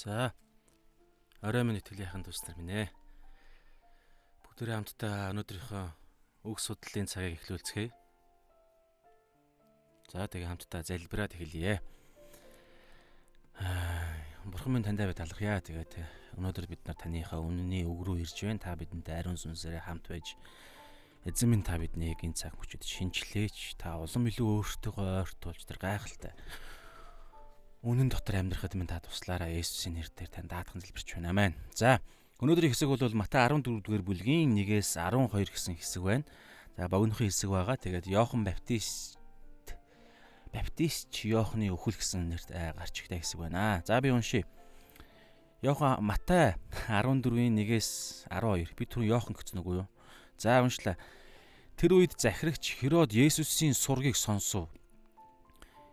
За, орой минь итгэлийнхэн дүүс нар минь ээ. Бүгдээрээ хамтдаа өнөөдрийнхөө үг судлалын цагийг эхлүүлцгээе. За, тэгээ хамтдаа залбираад эхэлье. Бурхан минь, таньдаа би талархъя. Тэгээд өнөөдөр бид нар таныхаа үнэний үг рүү ирж байна. Та бидэнтэй ариун сүнсээрээ хамт байж, эзэн минь, та биднийг энэ цаг мөчид шинчлээч. Та улам илүү өөртөөгөө ойртуулж, тэр гайхалтай үнэн дотор амьдрахад минь та туслаарай. Есүсийн нэрээр тань даатхан залбирч байна. Амен. За, өнөөдрийн хэсэг бол Матай 14 дугаар бүлгийн 1-ээс 12 гэсэн хэсэг байна. За, богинохон хэсэг байгаа. Тэгээд Иохан Баптист Иохны үхэл гэсэн нэрт гарч ихтэй хэсэг байна. За, би уншия. Иохан, Матай 14-ийн 1-ээс 12. Би түрүү Иохан гэсэн үгүй юу? За, уншлаа. Тэр үед захирагч Херод Есүсийн сургийг сонсов.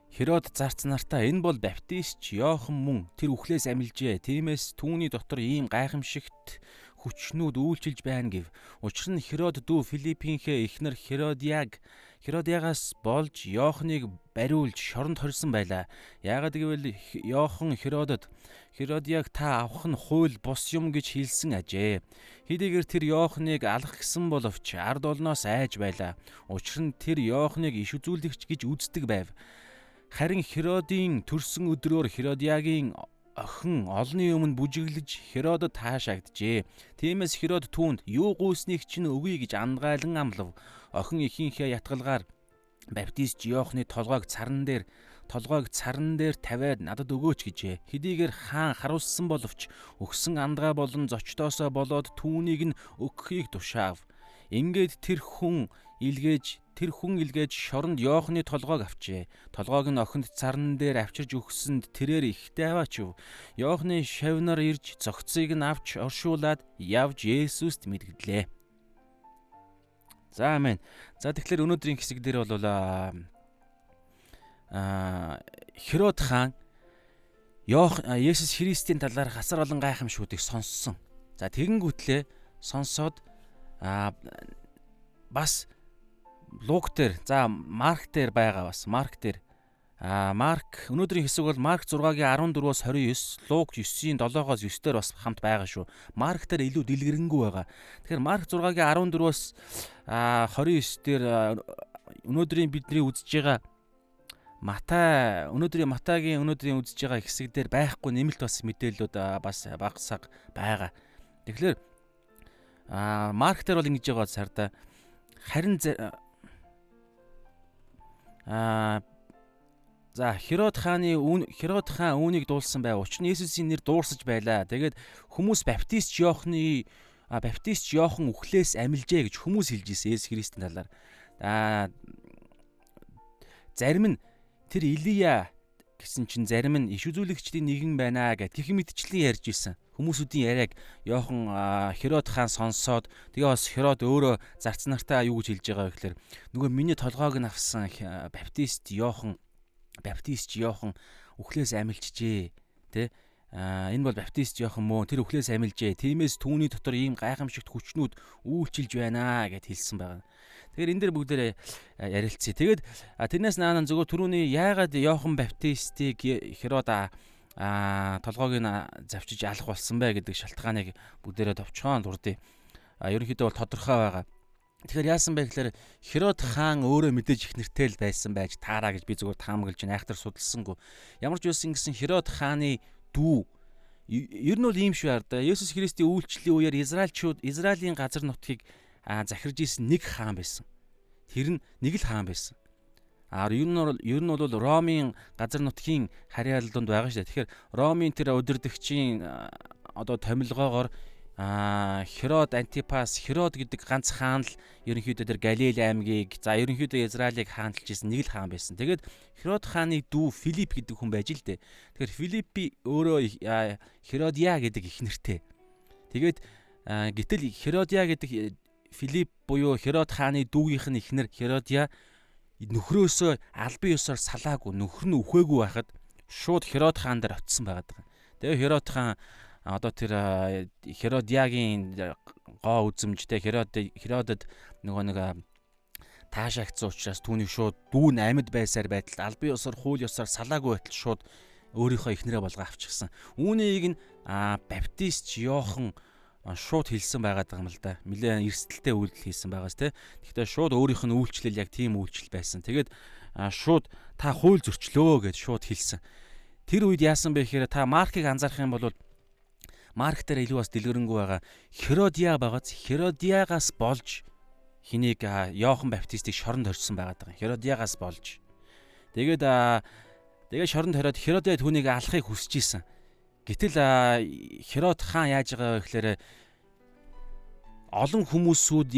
Херод зарц нартаа: "Энэ бол баптист Иохан мөн, тэр үхлээс амилжээ. Тиймээс түүний дотор ийм гайхамшигт хүчнүүд үйлчилж байна" гэв. Учир нь Херод дүү Филиппийнхээ эхнэр Херодиагаас болж Иоханыг бариулж шоронд хорьсон байлаа. Яагаад гэвэл Иохан Херодод "Херодиаг та авах нь хууль бус юм" гэж хэлсэн ажээ. Хэдийгээр тэр Иоханыг алах гэсэн боловч ард олноос айж байлаа. Учир нь тэр Иоханыг иш үзүүлэгч гэж үздэг байв. Харин Херодын төрсөн өдрөөр Херодиагийн охин олонний өмнө бүжиглэж Херодод таашаагджээ. Тиймээс Херод түүнд "Юу гуйсныг чинь өгье" гэж андгайлан амлав. Охин ихийнхээ ятгалгаар "Баптист Иохны толгойг царан дээр тавиад надад өгөөч" гэжээ. Хэдийгээр хаан харуулсан боловч өгсөн андгаа болон зочдоосоо болоод түүнийг нь өгөхийг тушаав. Ингээд тэр хүн илгээж шоронд Иохны толгойг авчээ. Толгойг нь охинд царан дээр авчирж өгсөнд тэрээр ихтэй аваачив. Иохны шавь нар ирж цогцыг нь авч оршуулад явж Есүст мэдэгдлээ. За, амен. За, тэгэхээр өнөөдрийн хэсэг дээр бол Херод хаан Есүс Христийн талаар асар олон гайхамшгуудыг сонссон. За, тэгэнгүүтлээ сонсоод бас Лук дээр, за, Марк дээр байгаа, бас Марк дээр, Марк, өнөөдрийн хэсэг бол Марк 6-гийн 14-өөс 29, Лук 9-ийн 7-оос 9 дээр бас хамт байгаа шүү. Марк дээр илүү дэлгэрэнгүй байгаа. Тэгэхээр Марк 6-гийн 14-өөс 29 дээр өнөөдрийн бидний үзэж байгаа Матай, өнөөдрийн Матайгийн өнөөдрийн үзэж байгаа хэсэг дээр байхгүй нэмэлт бас мэдээллүүд бас баг саг байгаа. Тэгэхээр Марк дээр бол ингэж байгаа сарда харин за, Херод хаан үүнийг дуулсан байв. Учир нь Есүсийн нэр дуурсаж байлаа. Тэгээд хүмүүс Баптист Иохан үхлээс амилжээ гэж хүмүүс хэлж ирсэн Есүс Христийн талаар. Зарим нь тэр Илия гэсэн чинь, зарим нь иш үзүүлэгчдийн нэгэн байна гэх гэх мэтчлэн ярьж исэн. Хүмүүсүүдийн яриаг Иохан Херод хаан сонсоод, тэгээ бас Херод өөрөө зарц нартаа юу гэж хэлж байгаа вэ гэхээр нөгөө миний толгойг нь авсан Баптист Иохан үхлээс амилчжээ, тэ, энэ бол Баптист Иохан мөн, тэр үхлээс амилжээ. Тиймээс түүний дотор ийм гайхамшигт хүчнүүд үйлчилж байна гэд хэлсэн байгаа. Тэгэхээр энэ дээр бүгдээрээ ярилцъя. Тэгээд тэрнээс наана зөвхөн түрүүний яагаад Иохан Баптистыг Херод толгойг нь завчиж алах болсон бэ гэдэг шалтгааныг бүгдээрээ товчхон дурдъя. Ерөнхийдөө бол тодорхой байгаа. Тэгэхээр яасан бэ гэхээр Херод хаан өөрөө мэдээж их нэртэй л байсан байж таараа гэж би зүгээр таамаглаж байна. Айхтар судалсангүй. Ямар ч байсан гэсэн Херод хааны дүү ер нь бол ийм шүү хардаа. Есүс Христийн үйлчлэлийн үеэр Израильчууд Израилийн газар нутгийг захирж исэн нэг хаан байсан. Тэр нь нэг л хаан байсан. Ер нь бол Ромын газар нутгийн харьяалал донд байгаа шүү дээ. Тэгэхээр Ромын тэр удирдагчийн одоо томилгоогоор Херод Антипас, Херод гэдэг ганц хаан л ерөнхийдөө тэр Галил аймгийг, за ерөнхийдөө Израилийг хаанчилж исэн нэг л хаан байсан. Тэгээд Херод хааны дүү Филипп гэдэг хүн байж л дээ. Тэгэхээр Филиппи өөрөө Херодиа гэдэг их нэртэй. Тэгээд гэтэл Херодиа гэдэг Филипп буюу Херод хааны дүүгийнх нь эхнэр Херодиа нөхрөөсөө албан ёсоор салаагүй, нөхөр нь үхээгүй байхад шууд Херод хаан дээр очисон байгаад байгаа. Тэгээ Херод хаан одоо тэр Херодиагийн гоо үзэмжтэй Херодод нөгөө нэг таашаагдсан учраас түүнийг шууд дүү нь амьд байсаар байтал албан ёсоор хууль ёсоор салаагүй байтал шууд өөрийнхөө эхнэрээ болгоо авчихсан. Үүнийг нь баптист Иохан шууд хэлсэн байгаад байгаа юм л да. Нилээн эрсдэлтэй үйлдэл хийсэн байгаас те. Гэхдээ шууд өөрийнх нь үйлчлэл яг тийм үйлчлэл байсан. Тэгээд шууд та хууль зөрчлөө гэж шууд хэлсэн. Тэр үед яасан бэ гэхээр та Маркийг анзаарах юм бол Марк дээр илүү бас дэлгэрэнгүй байгаа. Херодиа байгааз Херодиагаас болж хэнийг Иохан Баптистыг шоронд хорьсон байгаад байгаа. Херодиагаас болж. Тэгээд тэгээд шоронд хориод Херодиа түүнийг алахыг хүсэж исэн. Гэтэл Херод хаан яаж байгаа вэ гэхээр олон хүмүүсүүд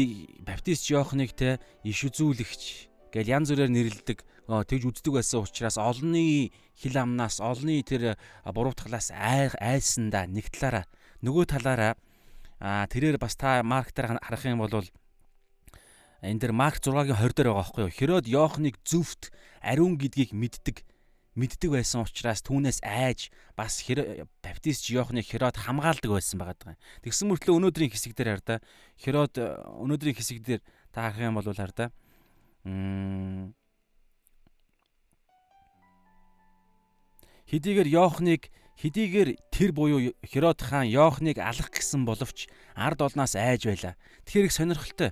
Баптист Иоханыг те иш үзүүлэгч гэл янз бүрээр нэрлэдэг, тэгж үздэг байсан учраас олонний хил амнаас, олонний тэр буруутгалаас айсандаа нэг талаараа, нөгөө талаараа тэрээр бас та Марк дээр харах юм бол энэ дэр Марк 6-гийн 20 дээр байгаа байхгүй юу? Херод Иоханыг зөвхт ариун гэдгийг мэддэг байсан учраас түүнээс айж бас баптист Иоханыг Херод хамгаалдаг байсан байгаа даа. Тэгсэн мөртлөө өнөөдрийн хэсэг дээр хар да. Херод өнөөдрийн хэсэг дээр та харах юм бол хар да. Хэдийгээр Иоханыг хэдийгээр тэр буюу Херод хаан Иоханыг алах гэсэн боловч ард олноос айж байлаа. Тэгэхээр их сонирхолтой.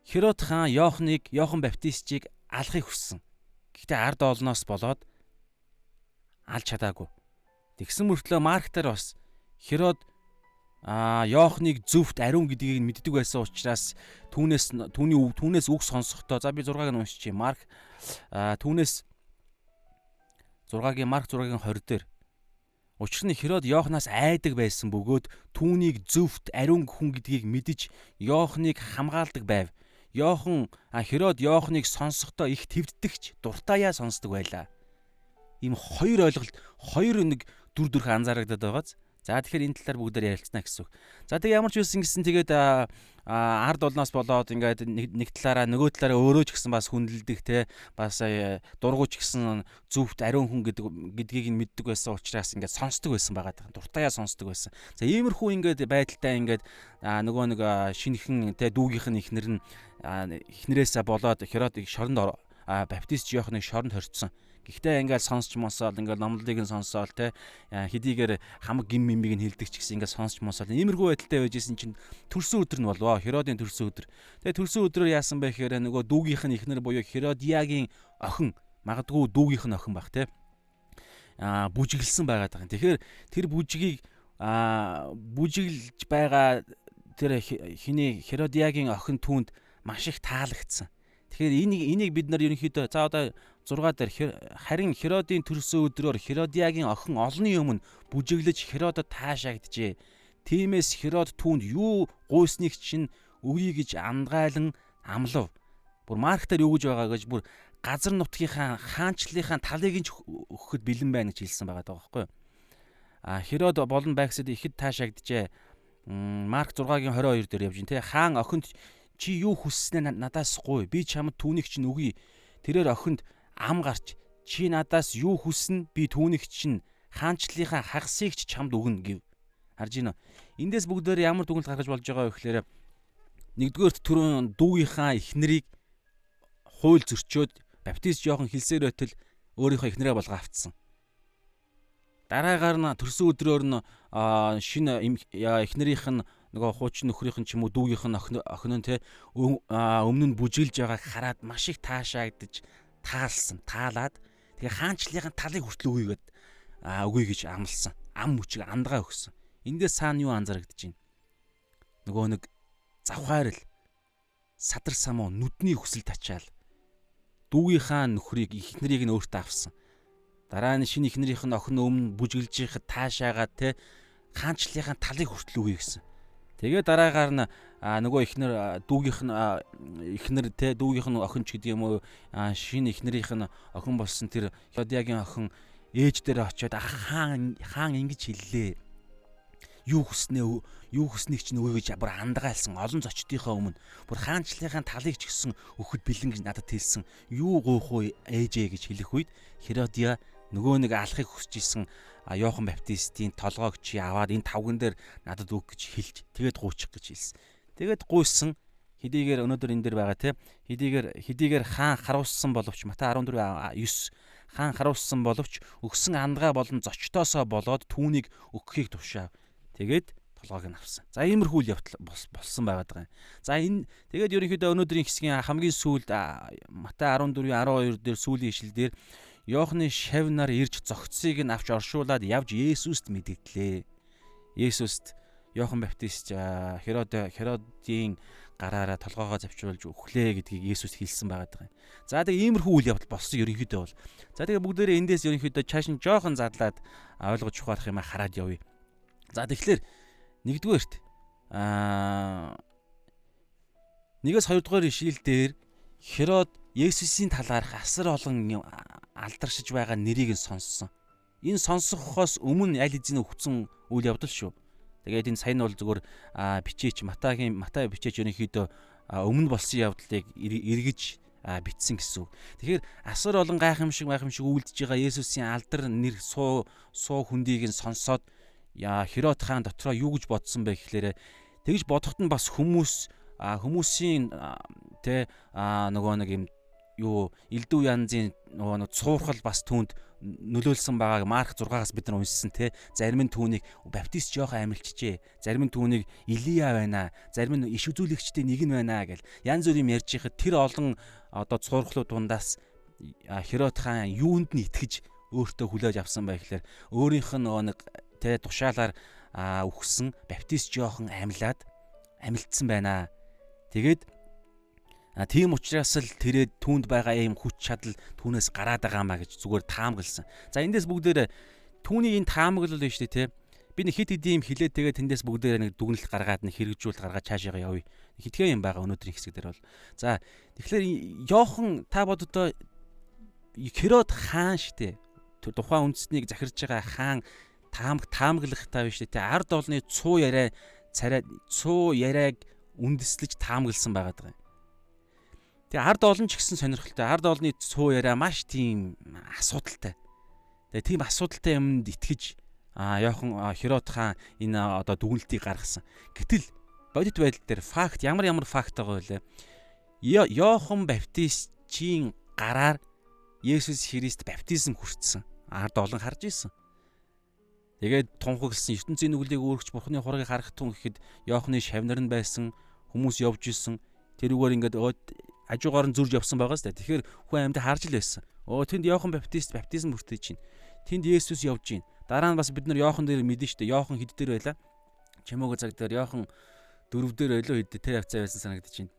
Херод хаан Иоханыг, Иохан Баптистийг алахыг хүссэн. Гэхдээ ард олноос болоод алж чадаагүй. Тэгсэн мөртлөө Марк дээр бас Херод Иоханыг зөвхт ариун гэдгийг нь мэддэг байсан учраас түүнээс үг сонсохдоо за би 6-ыг нь уншчихъя. Марк түүнээс 6-гийн Марк 6-гийн 20 дээр учир нь Херод Иоханаас айдаг байсан бөгөөд түүнийг зөвхт ариун хүн гэдгийг мэдэж Иоханыг хамгаалдаг байв. Херод Иоханыг сонсохдоо их твддэгч дуртаяа сонсдог байлаа. Ийм хоёр ойлголт, хоёр нэг дүр төрх анзаарагдаад байгааз. За тэгэхээр энэ талаар бүгдээр ярилцсана гэсэн үг. За тэгээ ямар ч байсан гэсэн тэгээд ард олноос болоод ингээд нэг талаараа нөгөө талаараа өөрөө ч гэсэн бас хүндэлдэг те, бас дургуй ч гэсэн зөвхт ариун хүн гэдгийг нь мэддэг байсан учраас ингээд сонсдог байсан байгаа даа. Дуртаяа сонсдог байсан. За иймэрхүү ингээд байдалтай ингээд нөгөө нэг шинэхэн те дүүгийнх нь эхнэр нь эхнэрээсээ болоод Херод шоронд баптист Иоханыг шоронд хорьцсон. Гэхдээ ингээл сонсч монсоол, ингээл номлолыг нь сонсоол те, хэдийгээр хамаг гим мимийг нь хилдэг ч гэсэн ингээл сонсч монсоол. Иймэрхүү байдалтай байж исэн чинь төрсөн өдөр нь болвоо. Херодын төрсөн өдөр. Тэгээ төрсөн өдрөөр яасан бэ гэхээр нөгөө дүүгийнх нь эхнэр буюу Херодиагийн охин, магадгүй дүүгийнх нь охин байх те. Бүжиглсэн байгаад байгаа. Тэгэхээр тэр бүжгийг бүжиглж байгаа тэр хиний Херодиагийн охин түүнд маш их таалагдсан. Тэгэхээр энийг бид нар ерөнхийдөө за одоо 6 дээр харин Херодын төрсөн өдрөөр Херодиагийн охин олонний өмнө бүжиглэж Херодод таашаагджээ. Тиймээс Херод түүнд юу гуйсныг чинь өгье гэж андгайлан амлав. Бүр Марк дээр юу гэж байгаа гэж бүр газар нутгийнхаа хаанчлалынхаа талыг нь өгөхөд бэлэн байна гэж хэлсэн байгаа даа байхгүй юу? Херод болон байгсад ихэд таашаагджээ. Марк 6-гийн 22 дээр явж байна те. Хаан охинд чи юу хүсснээ надаас гуй. Би чамд түүнийг чинь өгье. Тэрээр охинд ам гарч чи надаас юу хүснэ би түүнийг чинь хаанчлалынхаа хагасыг ч чамд өгнө гэв. Харж байна уу? Эндээс бүгдээр ямар дүгнэлт гаргаж болж байгаа вэ гэхээр нэгдүгээрт түрүүн дүүгийнхаа эхнэрийг хууль зөрчөөд баптист Иохан хэлсээр байтал өөрийнхөө эхнэрээ болгоо автсан. Дараагаар нь төрсөн өдрөөр нь шинэ эхнэрийнх нь нөгөө хуучин нөхрийнх нь ч юм уу дүүгийнх нь охин нь те өмнө нь бүжиглж байгааг хараад маш их таашаагдаж таалсан. Таалаад тэгээ хаанчлалын талыг хүртэл өгье гэд өгье гэж амласан. Ам хүчиг андгаа өгсөн. Эндээс цаана юу анзаарэгдэж байна? Нөгөө нэг завхаарл садар самуу нүдний хүсэл тачаал дүүгийнхаа нөхрийг эхнэрийг нь өөртөө авсан. Дараа нь шинэ эхнэрийнх нь охин өмнө бүжиглж байхад таашаагаад те хаанчлалынхаа талыг хүртэл өгье гэсэн. Тэгээ дараагаар нь нөгөө эхнэр дүүгийнх нь эхнэр те дүүгийнх нь охин ч гэдэг юм уу шинэ эхнэрийнх нь охин болсон тэр Херодиагийн охин ээж дээр очиод хаан хаан ингэж хэллээ. Юу хүснээ юу хүснийг чинь өгье гэж бүр андгаалсан олон зочдынхоо өмнө бүр хаанчлалынхаа талыг ч гэсэн өгөхөд бэлэн гэж надад хэлсэн. Юу гуйх вэ ээжээ гэж хэлэх үед Херодиа нөгөө нэг алахыг хүсэж исэн Йохан Баптистийн толгойг чи аваад энэ тавган дээр надад өг гэж хэлж тэгээд гуйчих гэж хэлсэн. Тэгээд гуйсан. Хэдийгээр өнөөдөр энэ дээр байгаа те хэдийгээр хаан харуулсан боловч Матай 14:9 хаан харуулсан боловч өгсөн андгаа болон зочдоосоо болоод түүнийг өгөхийг тушаав. Тэгээд толгойг нь авсан. За иймэрхүү үйл явдал болсон байгаад байгаа юм. За энэ тэгээд ерөнхийдөө өнөөдрийн хэсгийн хамгийн сүүлд Матай 14:12 дээр сүүлийн ишлэл дээр Иохны шав нар ирж зөгцсийг нь авч оршуулад явж Есүст мэдэгдлээ. Есүст Иохан Баптист Херодийн гараараа толгоогоо завчруулж өглөө гэдгийг Есүс хэлсэн байгаа юм. За тэгээ иймэрхүү үйл явдал болсон ерөнхийдөө бол. За тэгээ бүгдээрээ эндээс ерөнхийдөө чааш нь жоохон задлаад ойлгож ухаарах юм хараад явъя. За тэгэхээр нэгдүгээрт нэгээс хоёрдугаар ишлэл дээр Херод Есүсийн талаарх асар олон алдаршиж байгаа нэрийг нь сонссон. Энэ сонсохоос өмнө аль хэзээ өгсөн үйл явдал шүү. Тэгээд энэ сайн нь бол зүгээр бичээч Матай бичээч ерөнхийдөө өмнө болсон явдлыг эргэж бичсэн гэсэн үг. Тэгэхээр асар олон гайхамшиг үйлдэж байгаа Есүсийн алдар нэр суу хүндийг нь сонсоод Херод хаан дотроо юу гэж бодсон бэ гэхлээрэ тэгж бодоход нь бас хүмүүсийн тэ нөгөө нэг юм юу элдв янзын нөгөө нэг цуурхал бас түүнд нөлөөлсөн байгааг Марк 6-аас бид нар уншсан те. Зарим нь түүнийг баптист Иохан амилчжээ. Зарим нь түүнийг Илия байна. Зарим нь иш үзүүлэгчдийн нэг нь байна гэл. Янз бүр юм ярьж байхад тэр олон одоо цуурхлууд дундаас Херод хаан юунд нь итгэж өөртөө хүлээж авсан бай гэхлээр өөрийнх нь нөгөө нэг тэ тушаалаар үхсэн баптист Иохан амилаад амилтсан байна. Тэгээд тийм учраас л тэрээ түүнд байгаа ийм хүч чадал түүнээс гараад байгаа маа гэж зүгээр таамагласан. За эндээс бүгдээр түүний энэ таамаглал нь шүү дээ те. Би нэг хэд хэдийн юм хилээд тэгээд тэндээс бүгдээр нэг дүгнэлт гаргаад нэг хэрэгжүүлэлт гаргаад цаашаа явъя. Хэдхэн юм байгаа өнөөдрийн хэсэг дээр бол. За тэгэхээр Иохан та боддоо Херод хаан шүү дээ. Тухайн үндэстнийг захирж байгаа хаан таамаглах таа биш үү те. Ард олны цуу яриа царай цуу яриаг үндэслэж таамагласан байгаа даа. Тэгээ ард олон ч гэсэн сонирхолтой. Ард олны цуу яриа маш тийм асуудалтай. Тэгээ тийм асуудалтай юмд итгэж Иохан Херод хаан энэ одоо дүгнэлтийг гаргасан. Гэтэл бодит байдал дээр факт ямар факт байгаа вэ? Иохан Баптистийн гараар Есүс Христ баптизм хүртсэн. Ард олон харж исэн. Тэгээд тунхагласан ертөнцийн нүглийг өөрчилж Бурхны хургийг харах тун гэхэд Иохны шавнар нь байсан, хүмүүс явж исэн. Тэрүүгээр ингээд хажуугаар нь зурж явсан байгаа сте. Тэгэхээр хүн амьд харж л байсан. Тэнд Иохан Баптист баптизм хүртэж байна. Тэнд Есүс явж байна. Дараа нь бас бид нар Иохан дээр мэдэн штэ. Иохан хэд дээр байлаа? Чимээгөө цаг дээр Иохан 4 дээр байлоо хэд тэр явцаа байсан санагдаж байна.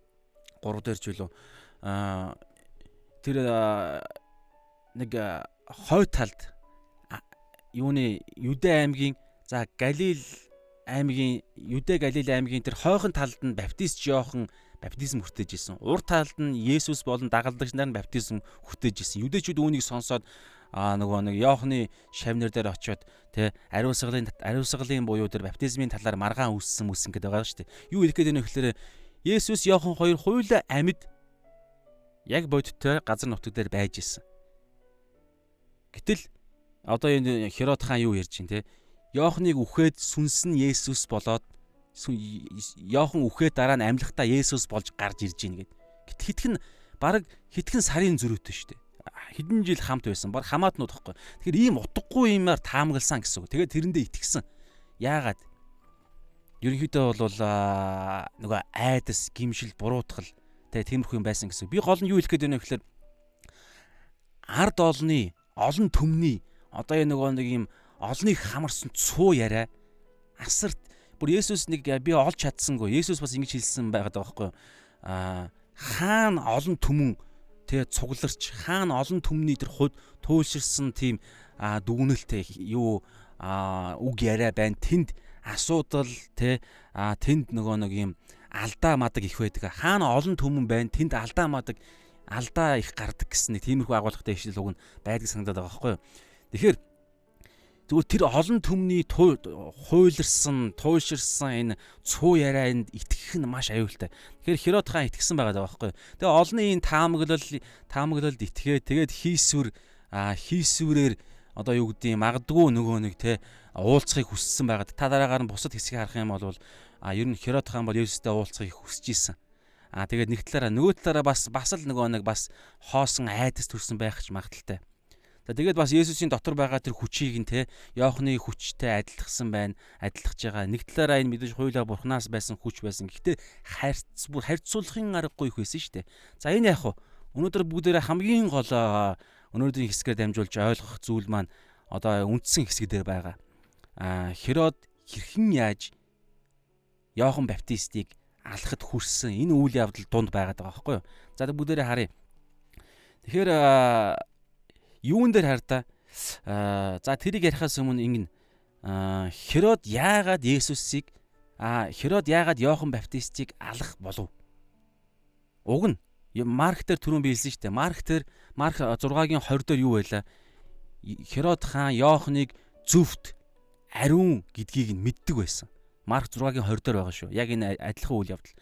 3 дээр ч үлээ. Тэр нэг хой талд юуны Юдэ аймгийн за Галил аймгийн Юдэ Галил аймгийн тэр хойхон талд нь баптист Иохан баптизм хүртэж исэн. Урд талд нь Есүс болон дагалдагч нар нь баптизм хүртэж исэн. Юдэчүүд үүнийг сонсоод нөгөө нэг Иохны шавнар дээр очиод тэ ариусгалын буюу тэр баптизмын талаар маргаан үүссэн мүсэн гэдэг байгаа шүү дээ. Юу хэлэх гээд байна вэ гэхээр Есүс Иохан хоёр хуйлаа амьд яг бодиттой газар нутаг дээр байж исэн. Гэтэл одоо энэ Херод хаан юу ярьж байна те? Иохныг үхээд сүнс нь Есүс болоод Иохан үхээд дараа нь амьлахдаа Есүс болж гарч ирж байна гэд. Гэт хэдхэн бараг хэдхэн сарын зөрүүтэй шүү дээ. Хэдэн жил хамт байсан. Бараг хамаатнууд тахгүй. Тэгэхээр ийм утгагүй юмар таамагласан гэсэн үг. Тэгээд тэрэндээ итгэсэн. Яагаад? Ерөнхийдөө бол нөгөө айдас, гимшил, буруутгал тэ тиймэрхүү юм байсан гэсэн. Би гол нь юу хэлэх гээд байна вэ гэхээр ард олны, олон түмний одоо энэ нөгөө нэг юм олныг хамарсан цуу яриа асар бүр Есүс нэг би олж чадсангүй. Есүс бас ингэж хэлсэн байгаад байгаа байхгүй юу? Хаана олон түмэн тэ цугларч, хаана олон түмний тэр туйлширсан тийм дүгнэлт юу үг яриа байна. Тэнд асуудал тэ тэнд нөгөө нэг юм алдаа мадаг их байдаг. Хаана олон түмэн байна, тэнд алдаа мадаг, алдаа их гардаг гэсэн нэг тиймэрхүү агуулгатай ишлэл уг нь байдаг санагдаад байгаа байхгүй юу? Тэгэхээр зүгээр тэр олон түмний хуйларсан, туйлширсан энэ цуу яриа энд итгэх нь маш аюултай. Тэгэхээр Херод хаан итгэсэн байгаа даа байхгүй юу? Тэгээ олонний энэ таамаглалд итгээ тэгээд хийсвэрээр одоо юу гэдэг юм магадгүй нөгөө нэг те уулзахыг хүссэн байгаад та дараагаар нь бусад хэсгийг харах юм бол ер нь Херод хаан бол Есүстэй уулзахыг хүсэж исэн. Тэгээд нэг талаараа нөгөө талаараа бас л нөгөө нэг бас хоосон айдас төрсэн байх ч магадaltaй. За тэгээд бас Есүсийн дотор байгаа тэр хүчийг нь те Иохны хүчтэй адилтгсан байна, адилтгаж байгаа. Нэг талаараа энэ мэдээж хуйлаа Бурханаас байсан хүч байсан. Гэхдээ харьцуулахын аргагүй их байсан шүү дээ. За энэ яг хуу өнөөдөр бүгдээрээ хамгийн гол өнөөдрийн хэсгээр дамжуулж ойлгох зүйл маань одоо үндсэн хэсэг дээр байгаа. Херод хэрхэн яаж Иохан Баптистыг алахад хүрсэн энэ үйл явдал дунд байгаад байгаа байхгүй юу? За бүгдээрээ харъя. Тэгэхээр юун дээр хар та. За тэрийг ярихаас өмнө ингэн Херод яагаад Есүсийг Херод яагаад Иохан Баптистыг алах болов? Уг нь Марк дээр түрүүн би хэлсэн шүү дээ. Марк дээр Марк 6-гийн 20 дээр юу байлаа? Херод хаан Иоханыг зөвхт ариун гэдгийг нь мэддэг байсан. Марк 6-гийн 20 дээр байгаа шүү. Яг энэ адилхан үйл явдал.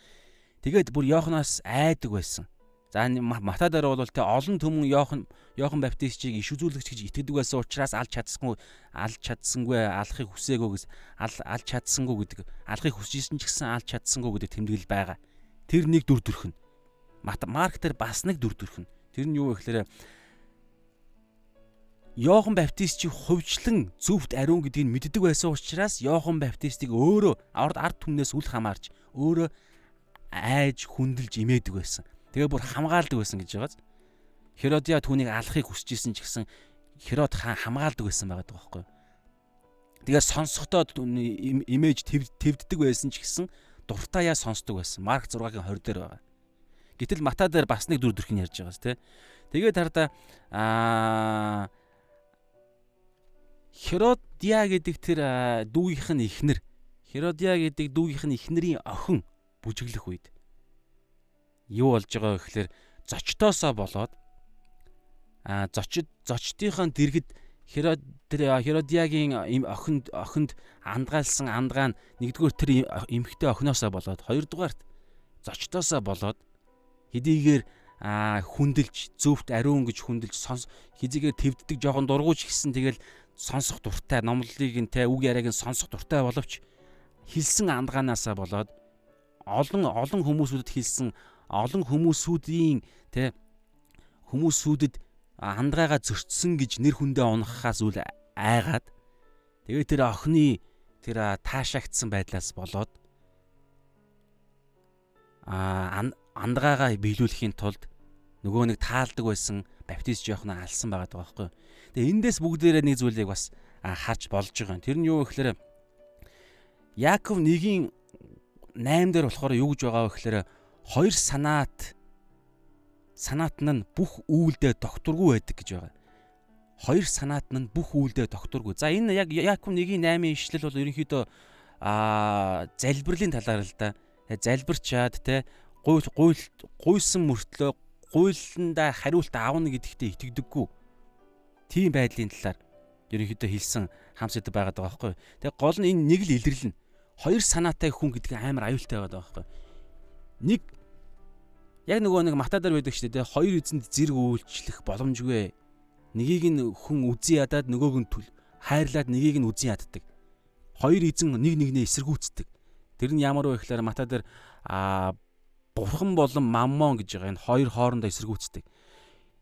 Тэгээд бүр Иоханоос айдаг байсан. За Матай дээр бол тэ олон түмэн Иохан Баптистийг иш үзүүлэгч гэж итгэдэг байсан учраас алж чадсангүй алахыг хүсээгүй гэж алж чадсангүй гэдэг алахыг хүсэж исэн ч гэсэн алж чадсангүй гэдэг тэмдэглэл байгаа. Тэр нэг дүр төрх нь. Марк дээр бас нэг дүр төрх нь. Тэр нь юу вэ гэхээр Иохан Баптистийг хувьчлан зөвхт ариун гэдгийг мэддэг байсан учраас Иохан Баптистийг өөрөө ард түмнээс үл хамаарч өөрөө айж хүндэлж имээдэг байсан. Тэгээ бүр хамгаалдаг байсан гэж байгааз. Херодиа түүнийг алахыг хүсэж исэн ч гэсэн Херод хаан хамгаалдаг байсан байгаа даа байхгүй. Тэгээ сонсохдоо имэж твддэг байсан ч гэсэн дуртаяа сонсдог байсан. Марк 6-гийн 20 дээр байгаа. Гэтэл Матай дээр бас нэг дүр төрхийг ярьж байгаас тий. Тэгээд хардаа Херодиа гэдэг тэр дүүгийнх нь эхнэр Херодиа гэдэг дүүгийнх нь эхнэрийн охин бүжиглэх үед юу болж байгаа вэ гэхээр зочдоосоо болоод зочдынхоо дэргэд Херодиагийн охинд андгаалсан андгаа нь нэгдүгээр тэр эмэгтэй охиноосоо болоод хоёрдугаарт зочдоосоо болоод хэдийгээр хүндэлж зөвхт ариун гэж хүндэлж хэзээгээр твддэг жоохон дургуйч гисэн тэгэл сонсох дуртай номлолыг нь те үг яриаг нь сонсох дуртай боловч хэлсэн андгаанаасаа болоод олон хүмүүсүүдэд хэлсэн олон хүмүүсүүдийн те хүмүүсүүдэд андгаагаа зөрчсөн гэж нэр хүндээ унахаас үл айгаад тэгээ тэр охины тэр таашаагдсан байдлаас болоод андгаагаа биелүүлэхийн тулд нөгөө нэг таалдаг байсан баптист Иоханыг алсан байгаа даа байхгүй. Тэгээ эндээс бүгдээрээ нэг зүйлийг бас харж болж байгаа юм. Тэр нь юу вэ гэхээр Яаков 1-ийн 8 дээр болохоор юу гэж байгаа вэ гэхээр хоёр санаат нь бүх үйлдээ докторгүй байдаг гэж байгаа. Хоёр санаат нь бүх үйлдээ докторгүй. За энэ яг Яаков 1-ийн 8-ын ишлэл бол ерөнхийдөө залбирлын талаар л да. Залбирчаад те гуйсан мөртлөө гуйландаа хариулт авна гэдэгтээ итгэдэггүй. Тийм байдлын талаар ерөнхийдөө хэлсэн хам сэдв байгаад байгаа байхгүй. Тэгээ гол нь энэ нэг л илэрлэнэ. Хоёр санаатай хүн гэдэг амар аюултай байгаад байгаа байхгүй. Нэг яг нөгөө нэг Матай дээр байдаг шүү дээ. Хоёр эзэнд зэрэг үйлчлэх боломжгүй. Нэгийг нь хүн үзэн ядаад нөгөөг нь хайрлаад нэгийг нь үзэн яддаг. Хоёр эзэн нэг нэгнээ эсэргүүцдэг. Тэр нь ямар вэ гэхээр Матай дээр бурхан болон маммон гэж байгаа энэ хоёр хоорондоо эсэргүүцдэг.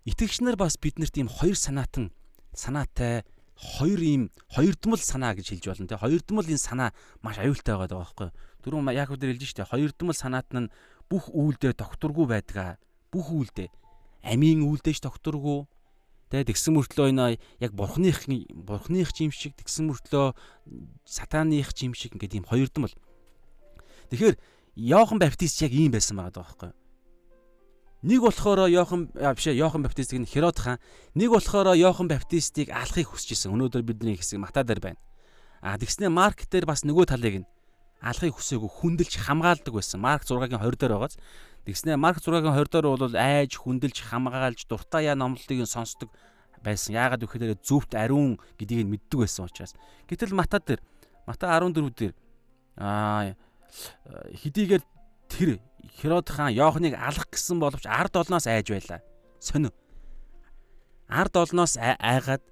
Итгэгч нар бас биднэрт ийм хоёр санаатай хоёр ийм хоёрдмол санаа гэж хэлж болно те. Хоёрдмол энэ санаа маш аюултай байгаа байхгүй. Түрүүн Яаков дээр хэлж штэ, хоёрдмол санаат нь бүх үйлдээ тогтургүй байдгаа. Бүх үйлдээ. Амийн үйлдэж тогтургүй. Тэ тэгсэн мөртлөө энэ яг бурхных юм шиг, тэгсэн мөртлөө сатаных юм шиг ингээд ийм хоёрдмол. Тэгэхээр Иохан Баптист яг ийм байсан байгаа байхгүй. Нэг болохоор Иохан Баптистыг нь Херод хаан, нэг болохоор Иохан Баптистыг алахыг хүсэж исэн. Өнөөдөр бидний хэсэг Матай дээр байна. А тэгснээ Марк дээр бас нөгөө талыг нь алахыг хүсээгүй хүндэлж хамгаалдаг байсан. Марк 6-гийн 20 дээр байгааз. Тэгснээ Марк 6-гийн 20 дээр бол айж хүндэлж хамгаалж дуртай яа номлолтыг нь сонсдог байсан. Яагаад гэвэл зөвхт ариун гэдгийг нь мэддэг байсан учраас. Гэтэл Матай дээр Матай 14 дээр хэдийгээр тэр Херод хаан Иоханыг алах гэсэн боловч ард олноос айж байлаа. Сонио. Ард олноос айгаад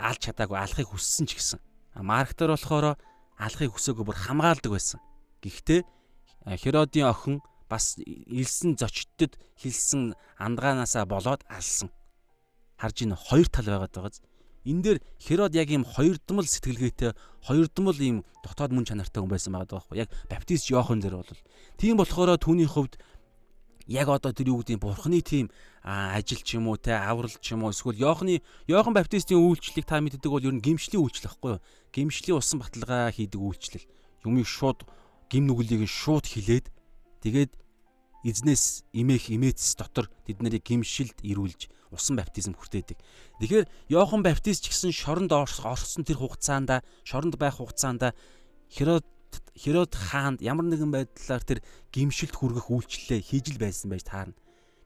алж чадаагүй, алахыг хүссэн ч гэсэн. Марк дээр болохоор алахыг хүсээгүй бүр хамгаалдаг байсан. Гэхдээ Херодын охин бас илсэн зочдод хэлсэн андгаанаасаа болоод алсан. Харж ийн хоёр тал байгаад байгааз. Энэ дээр Херод яг ийм хоёрдмол сэтгэлгээтэй, хоёрдмол ийм дотоод мөн чанартай хүн байсан байгаа байхгүй. Яг Баптист Иохан дээр бол. Тийм болохоор түүний хувьд яг одоо тэр юу гэдэг бурхны тийм ажил ч юм уу те, аврал ч юм уу, эсвэл Иохан Баптистийн үйлчлэлийг та мэддэг бол ер нь гимшлийн үйлчлэл байхгүй юу? Гимшлийн усан баталгаа хийдэг үйлчлэл. Юмыг шууд гим нүглийг нь шууд хилээд тэгээд эзнээс имэх имээц дотор тэд нарыг гимшилд ирүүлж усан баптизм хүртээдэг. Тэгэхээр Иохан Баптист ч гэсэн шоронд орсон тэр хугацаанд, шоронд байх хугацаанд Херод хаанд ямар нэгэн байдлаар тэр гимшилд хүргэх үйлчлэлээ хийж л байсан байж таарна.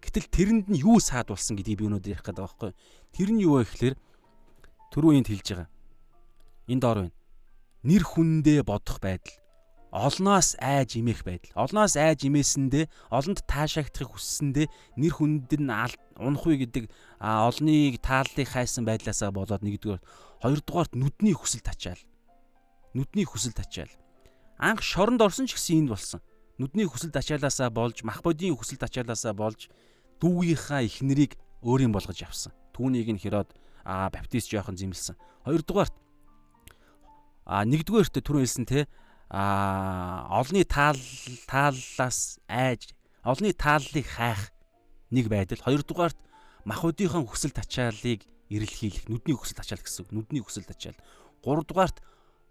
Гэтэл тэрэнд нь юу саадулсан гэдгийг би өнөөдөр ярих гэдэг байгаа байхгүй. Тэр нь юу вэ гэхээр түрүү энд хэлж байгаа. Энд доор байна. Нэр хүндээ бодох байдал. Олноос айж имэх байдал. Олноос айж имээсэндээ, олонд таашаагдахыг хүссэндээ нэр хүнд нь унах үе гэдэг олныг тааллыг хайсан байдлаасаа болоод нэгдүгээр, хоёрдугаарт нүдний хүсэл тачаал. Нүдний хүсэл тачаал. Анх шоронд орсон ч гэсэн энд болсон. Нүдний хүсэл тачаалаасаа болж, мах бодийн хүсэл тачаалаасаа болж дүүгийнхаа эхнэрийг өөрийн болгож авсан. Түүнийг нь Херод Баптист Иохан зэмлсэн. Хоёрдугаарт нэгдүгээрт түрүү хэлсэн те, олны тааллаас айж, олны тааллыг хайх нэг байдал. Хоёрдугаарт махбодийнхаа хүсэл тачаалыг эрэлхийлэх, нүдний хүсэл тачаал гэсэн үг. Нүдний хүсэл тачаал. Гуравдугаарт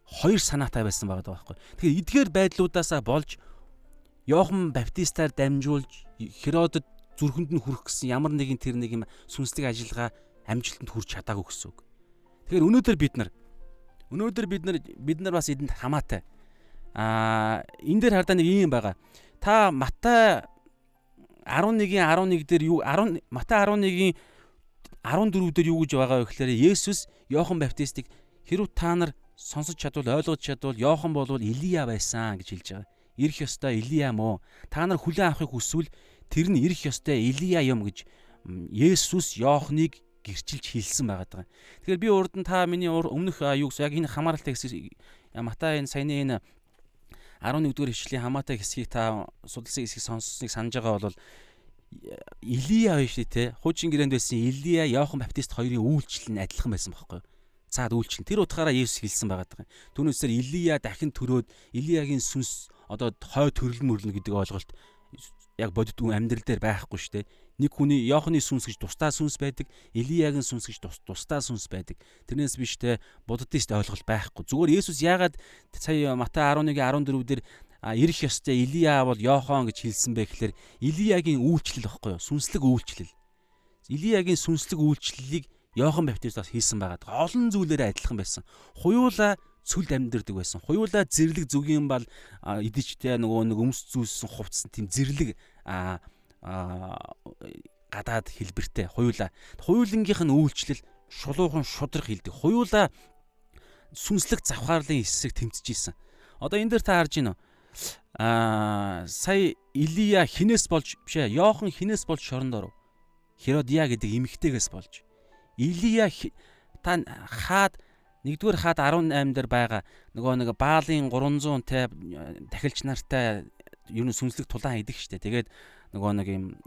хоёр санаатай байсан байгаа байхгүй. Тэгэхээр эдгээр байдлуудаасаа болж Иохан Баптистаар дамжуулж Херодод зүрхэнд нь хүрэх гэсэн ямар нэгэн тэр нэг юм сүнслэг ажиллагаа амжилтанд хүрч чадаагүй гэсэн үг. Тэгэхээр өнөөдөр бид нар бас эдэнд хамаатай. Энэ дээр хардаа нэг юм байгаа. Та Матай 11-ийн 11 дээр юу Матай 11-ийн 14 дээр юу гэж байгаа вэ гэхээр Есүс Иохан Баптистыг хэрв та нар сонсож чадвал, ойлгож чадвал Иохан болвол Илия байсан гэж хэлж байгаа. Ирэх ёстой Илия мó. Та нар хүлээн авахыг хүсвэл тэр нь ирэх ёстой Илия юм гэж Есүс Иоханыг гэрчилж хэлсэн байгаа даа. Тэгэхээр би урд нь та миний өмнөх юу гэсэн яг энэ хамааралтай хэсэг Матай энэ саяны энэ 11-р хичээлийн хамаатай хэсгийг та судалсан хэсгийг сонссныг санаж байгаа бол Илия биш үү те. Хуучин гэрээнд байсан Илия, Иохан Баптист хоёрын үйлчлэл нь адилхан байсан байхгүй юу? Цаад үйлчлэл. Тэр утгаараа Есүс хэлсэн байгаа даа. Түүнээсээр Илия дахин төрөөд Илиягийн сүнс одоо хой төрөл мөрлөнө гэдэг ойлголт яг бодит амьдрал дээр байхгүй шүү дээ. Нэг хүний Иоханы сүнс гэж тусдаа сүнс байдаг, Илиягийн сүнс гэж тусдаа сүнс байдаг. Тэрнээс биш те буддист ойлголт байхгүй. Зүгээр Есүс яагаад сая Матай 11-ийн 14 дээр ирэх ёстой Илия бол Иохан гэж хэлсэн бэ гэхээр Илиягийн үйлчлэл багхгүй юу? Сүнслэг үйлчлэл. Илиягийн сүнслэг үйлчлэлийг Иохан Баптист бас хийсэн байгаа. Олон зүйлээрээ адилхан байсан. Хуюула цөлд амьдэрдэг байсан. Хуюула зэрлэг зүгийн бал идэж те нөгөө нэг өмс зүүсэн хувцсан тийм зэрлэг гадаад хэлбэртэй хуюула. Хуюулангийнх нь үйлчлэл шулуухан шудрах хэлдэг. Хуюула сүнслэг завхаарлын эсрэг тэмцэж исэн. Одоо энэ дээр та харж байна уу? Сая Илия хинээс болж биш ээ, Иохан хинээс болж шоронд оров? Херодиа гэдэг эмэгтэйгээс болж. Илия та хаад нэгдүгээр хаад 18 дээр байгаа нөгөө нэг Баалын 300 те тахилч нартай ер нь сүнслэг тулаан хийдэг штэ. Тэгээд нөгөө нэг юм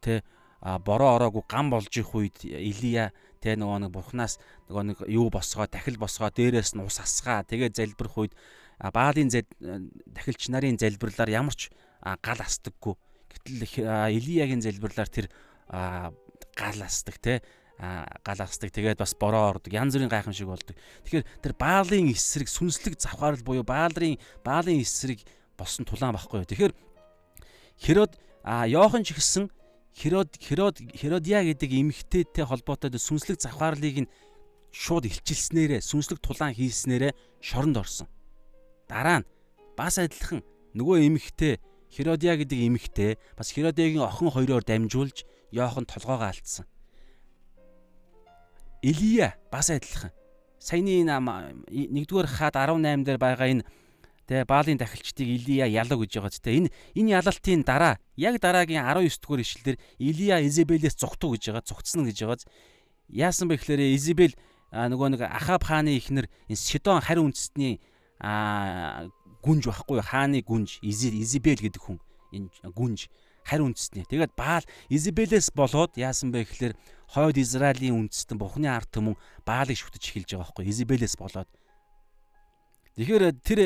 те бороо ороогүй гам болж их үед Илия те нөгөө нэг бурхнаас нөгөө нэг юу босгоо, тахил босгоо, дээрээс нь ус асгаа, тэгээд залбирх үед Баалын тахилч нарын залбирлаар ямар ч гал астдаггүй. Гэтэл Илиягийн залбирлаар тэр гал асдаг те, гал асдаг. Тэгээд бас бороо ордог. Янз бүрийн гайхамшиг болдог. Тэгэхээр тэр Баалын эсрэг сүнслэг завхаарл буюу Баалын эсрэг болсон тулаан багхгүй юу. Тэгэхээр Херод Йохан ч гэсэн Херодиа гэдэг эмэгтэйтэй холбоотой сүнслэг завхаарлыг нь шууд илчилснээрээ, сүнслэг тулаан хийснээрээ шоронд орсон. Дараа нь бас адилхан нөгөө эмэгтэй Херодиа гэдэг эмэгтэй бас Херодиагийн охин хоёроор дамжуулж Йохан толгоогоо алдсан. Илия бас адилхан. Саяны энэ 1-р хаад 18 дээр байгаа энэ тэ Баалын тахилчдыг Илия ялав гэж байгаа ч тэ энэ ялалтын дараа яг дараагийн 19-р ишлэлээр Илия Изабелээс зугтуу гэж байгаа, зугтсан гэж байгаа. Яасан бэ гэхээр Изабель нөгөө нэг Ахаб хааны эхнэр энэ Сидон харь үндэстний гүнж байхгүй хааны гүнж Изабель гэдэг хүн энэ гүнж харь үндэстний. Тэгээд Баал Изабелээс болоод яасан бэ гэхээр хойд Израилийн үндэстэн Бурхны ард түмэн Баалыг шүтэж эхэлж байгаа байхгүй Изабелээс болоод. Тэгэхээр тэр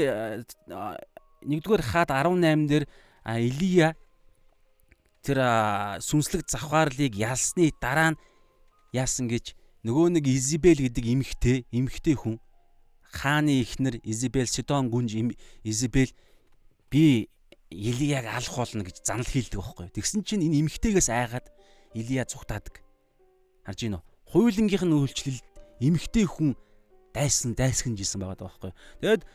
1-р хаад 18 дээр Илия тэр сүнслэг завхаарлыг ялсны дараа нь яасан гэж нөгөө нэг Изабель гэдэг эмэгтэй хүн хааны эхнэр Изабель Сидон гүнж Изабель би Илияг алах болно гэж занал хийлдэг байхгүй. Тэгсэн чинь энэ эмэгтэйгээс айгаад Илия цугтаадаг. Харж гин үү? Хуйлангийнх нь үйлчлэлд эмэгтэй хүн дайсагнаж исэн байгаа байхгүй. Тэгээд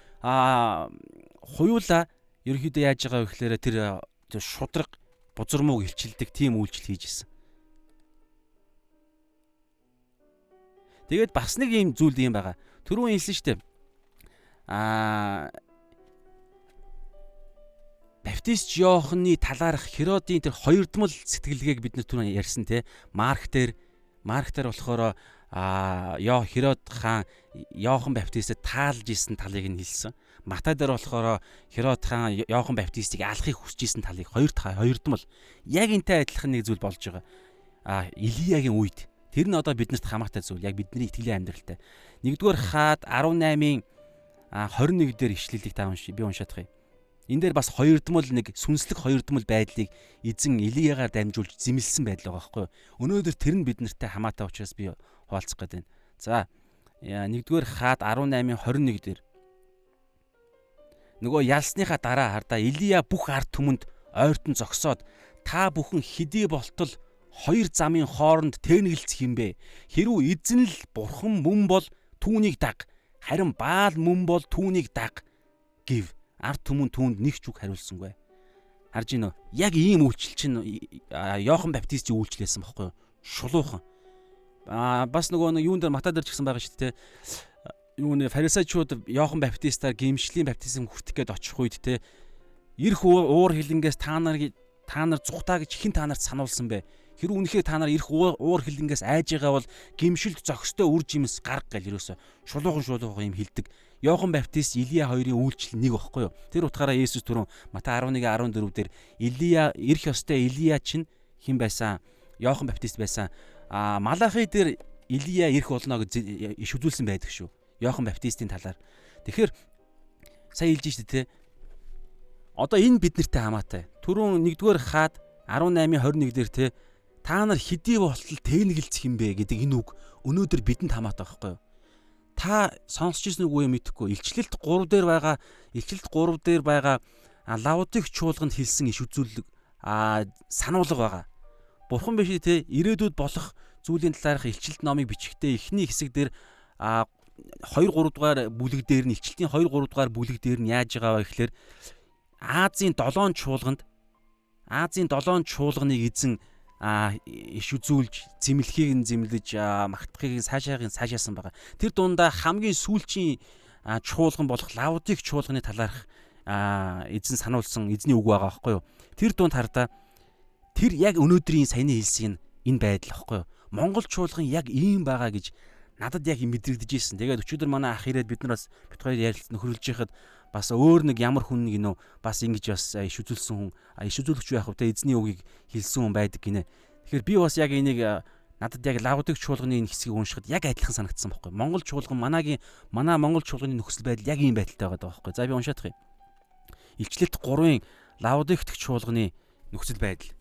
хуйлаа ерөнхийдөө яаж байгаа вэ гэхээр тэр шудраг бузар мууг илчилдэг тийм үйлчлэл хийж исэн. Тэгээд бас нэг юм зүйл юм байгаа. Түрүүн хэлсэн шүү дээ. Баптист Иоанны талаарх Херодын тэр хоёрдмол сэтгэлгээг бид нар түрүүн ярьсан те. Марк дээр болохоор Херод хаан Иохан Баптистэд таалж исэн талыг нь хэлсэн. Матай дээр болохоор Херод хаан Иохан Баптистыг алахыг хүсэж исэн талыг хоёрдмол. Яг энтэй адилхан нэг зүйл болж байгаа. Илиягийн үед тэр нь одоо биднэрт хамаатай зүйл. Яг бидний итгэлийн амьдралтай. 1-р хаад 18-ийн 21 дээр ишлэлийг та би уншаадах юм. Энэ дээр бас хоёрдмол нэг сүнслэг хоёрдмол байдлыг эзэн Илиягаар дамжуулж зэмлсэн байдал байгаа байхгүй юу? Өнөөдөр тэр нь бид нартай хамаатай учраас би хуваалцах гээд байна. За 1-р хаад 18-ийн 21 дээр нөгөө ялсныхаа дараа хардаа Илия бүх ард түмэнд ойртон зогсоод та бүхэн хэдий болтол хоёр замын хооронд тэнэгэлцэх юм бэ? Хэрүү эзэн л бурхан мөн бол түүнийг даг, харин Баал мөн бол түүнийг даг гэв. Ард түмэн түүнд нэг ч үг хариулсангүй. Харж гинөө. Яг ийм үйлчлэл чинь Иохан Баптистийн үйлчлэл байсан байхгүй юу? Шулуухан. Бас нөгөө нэг юун дээр Матай дээр ч гэсэн байгаа шүү дээ. Юу нэ фарисеучуд Иохан Баптистаар гимшлийн баптизм хүртэх гээд очих үед те ирэх уур хилэнгээс та нар зүхтаа гэж хэн та нарт сануулсан бэ? Хэрэг үнэхээр та нар ирэх уур хилэнгээс айж байгаа бол гимшилд зохистой үр жимс гарга гэл ерөөсө шулуухан юм хилдэг. Иохан Баптист Илия хоёрын үйлчлэл нэг байхгүй юу? Тэр утгаараа Есүс түрүүн Матай 11:14 дээр Илия ирэх ёстой Илия чинь хэн байсан? Иохан Баптист байсан. Малахи дээр Илия ирэх болно гэж иш үзүүлсэн байдаг шүү. Иохан Баптистийн талаар. Тэгэхээр сая хэлж штэ тэ. Одоо энэ бид нартай хамаатай. Түрүүн 1-р хаад 18-ийн 21 дээр тэ та нар хэдий болтол тэнэгэлцэх юм бэ гэдэг энэ үг өнөөдөр бидэнд хамаатай байхгүй юу? Та сонсч ирсэн үгүй юу мэдэхгүй. Илчлэлт 3 дээр байгаа Лаудик чуулганд хэлсэн иш үзүүлэг сануулга байгаа. Бурхан биш те ирээдүйд болох зүйлийн талаарх илчлэлт номыг бичгтээ эхний хэсэг дээр 2 3 дугаар бүлэг дээр нь илчлэлтийн 2 3 дугаар бүлэг дээр нь яаж байгаа вэ гэхээр Азийн 7 чуулганд Азийн 7 чуулганыг эзэн иш үзүүлж зэмлэхийг нь зэмлэж магтахыг нь цаашааг нь цаашаасан байгаа. Тэр дундаа хамгийн сүүлчийн чуулган болох Лаудик чуулганы талаарх эзэн сануулсан эзний үг байгаа байхгүй юу? Тэр дунд хардаа тэр яг өнөөдрийн саяны хэлсэн энэ байдал байхгүй юу? Монгол чуулган яг ийм байгаа гэж надад яг мэдрэгдэж ирсэн. Тэгээд өчигдөр манай ах ирээд бид нар бас бит хоёр ярилцсан нөхөрлөж яхад бас өөр нэг ямар хүн гинөө бас ингэж бас иш үзүүлсэн хүн, иш үзүүлэгч байх вэ те эзний үгийг хэлсэн хүн байдаг гинэ. Тэгэхээр би бас яг энийг Надад яг Лаодик чуулганы энэ хэсгийг уншихад яг адилхан санагдсан байхгүй. Монгол чуулган манай Монгол чуулганы нөхцөл байдал яг ийм байдалтай байгаа байхгүй. За би уншаадах юм. Илчлэлт 3-ын Лаодик дэх чуулганы нөхцөл байдал.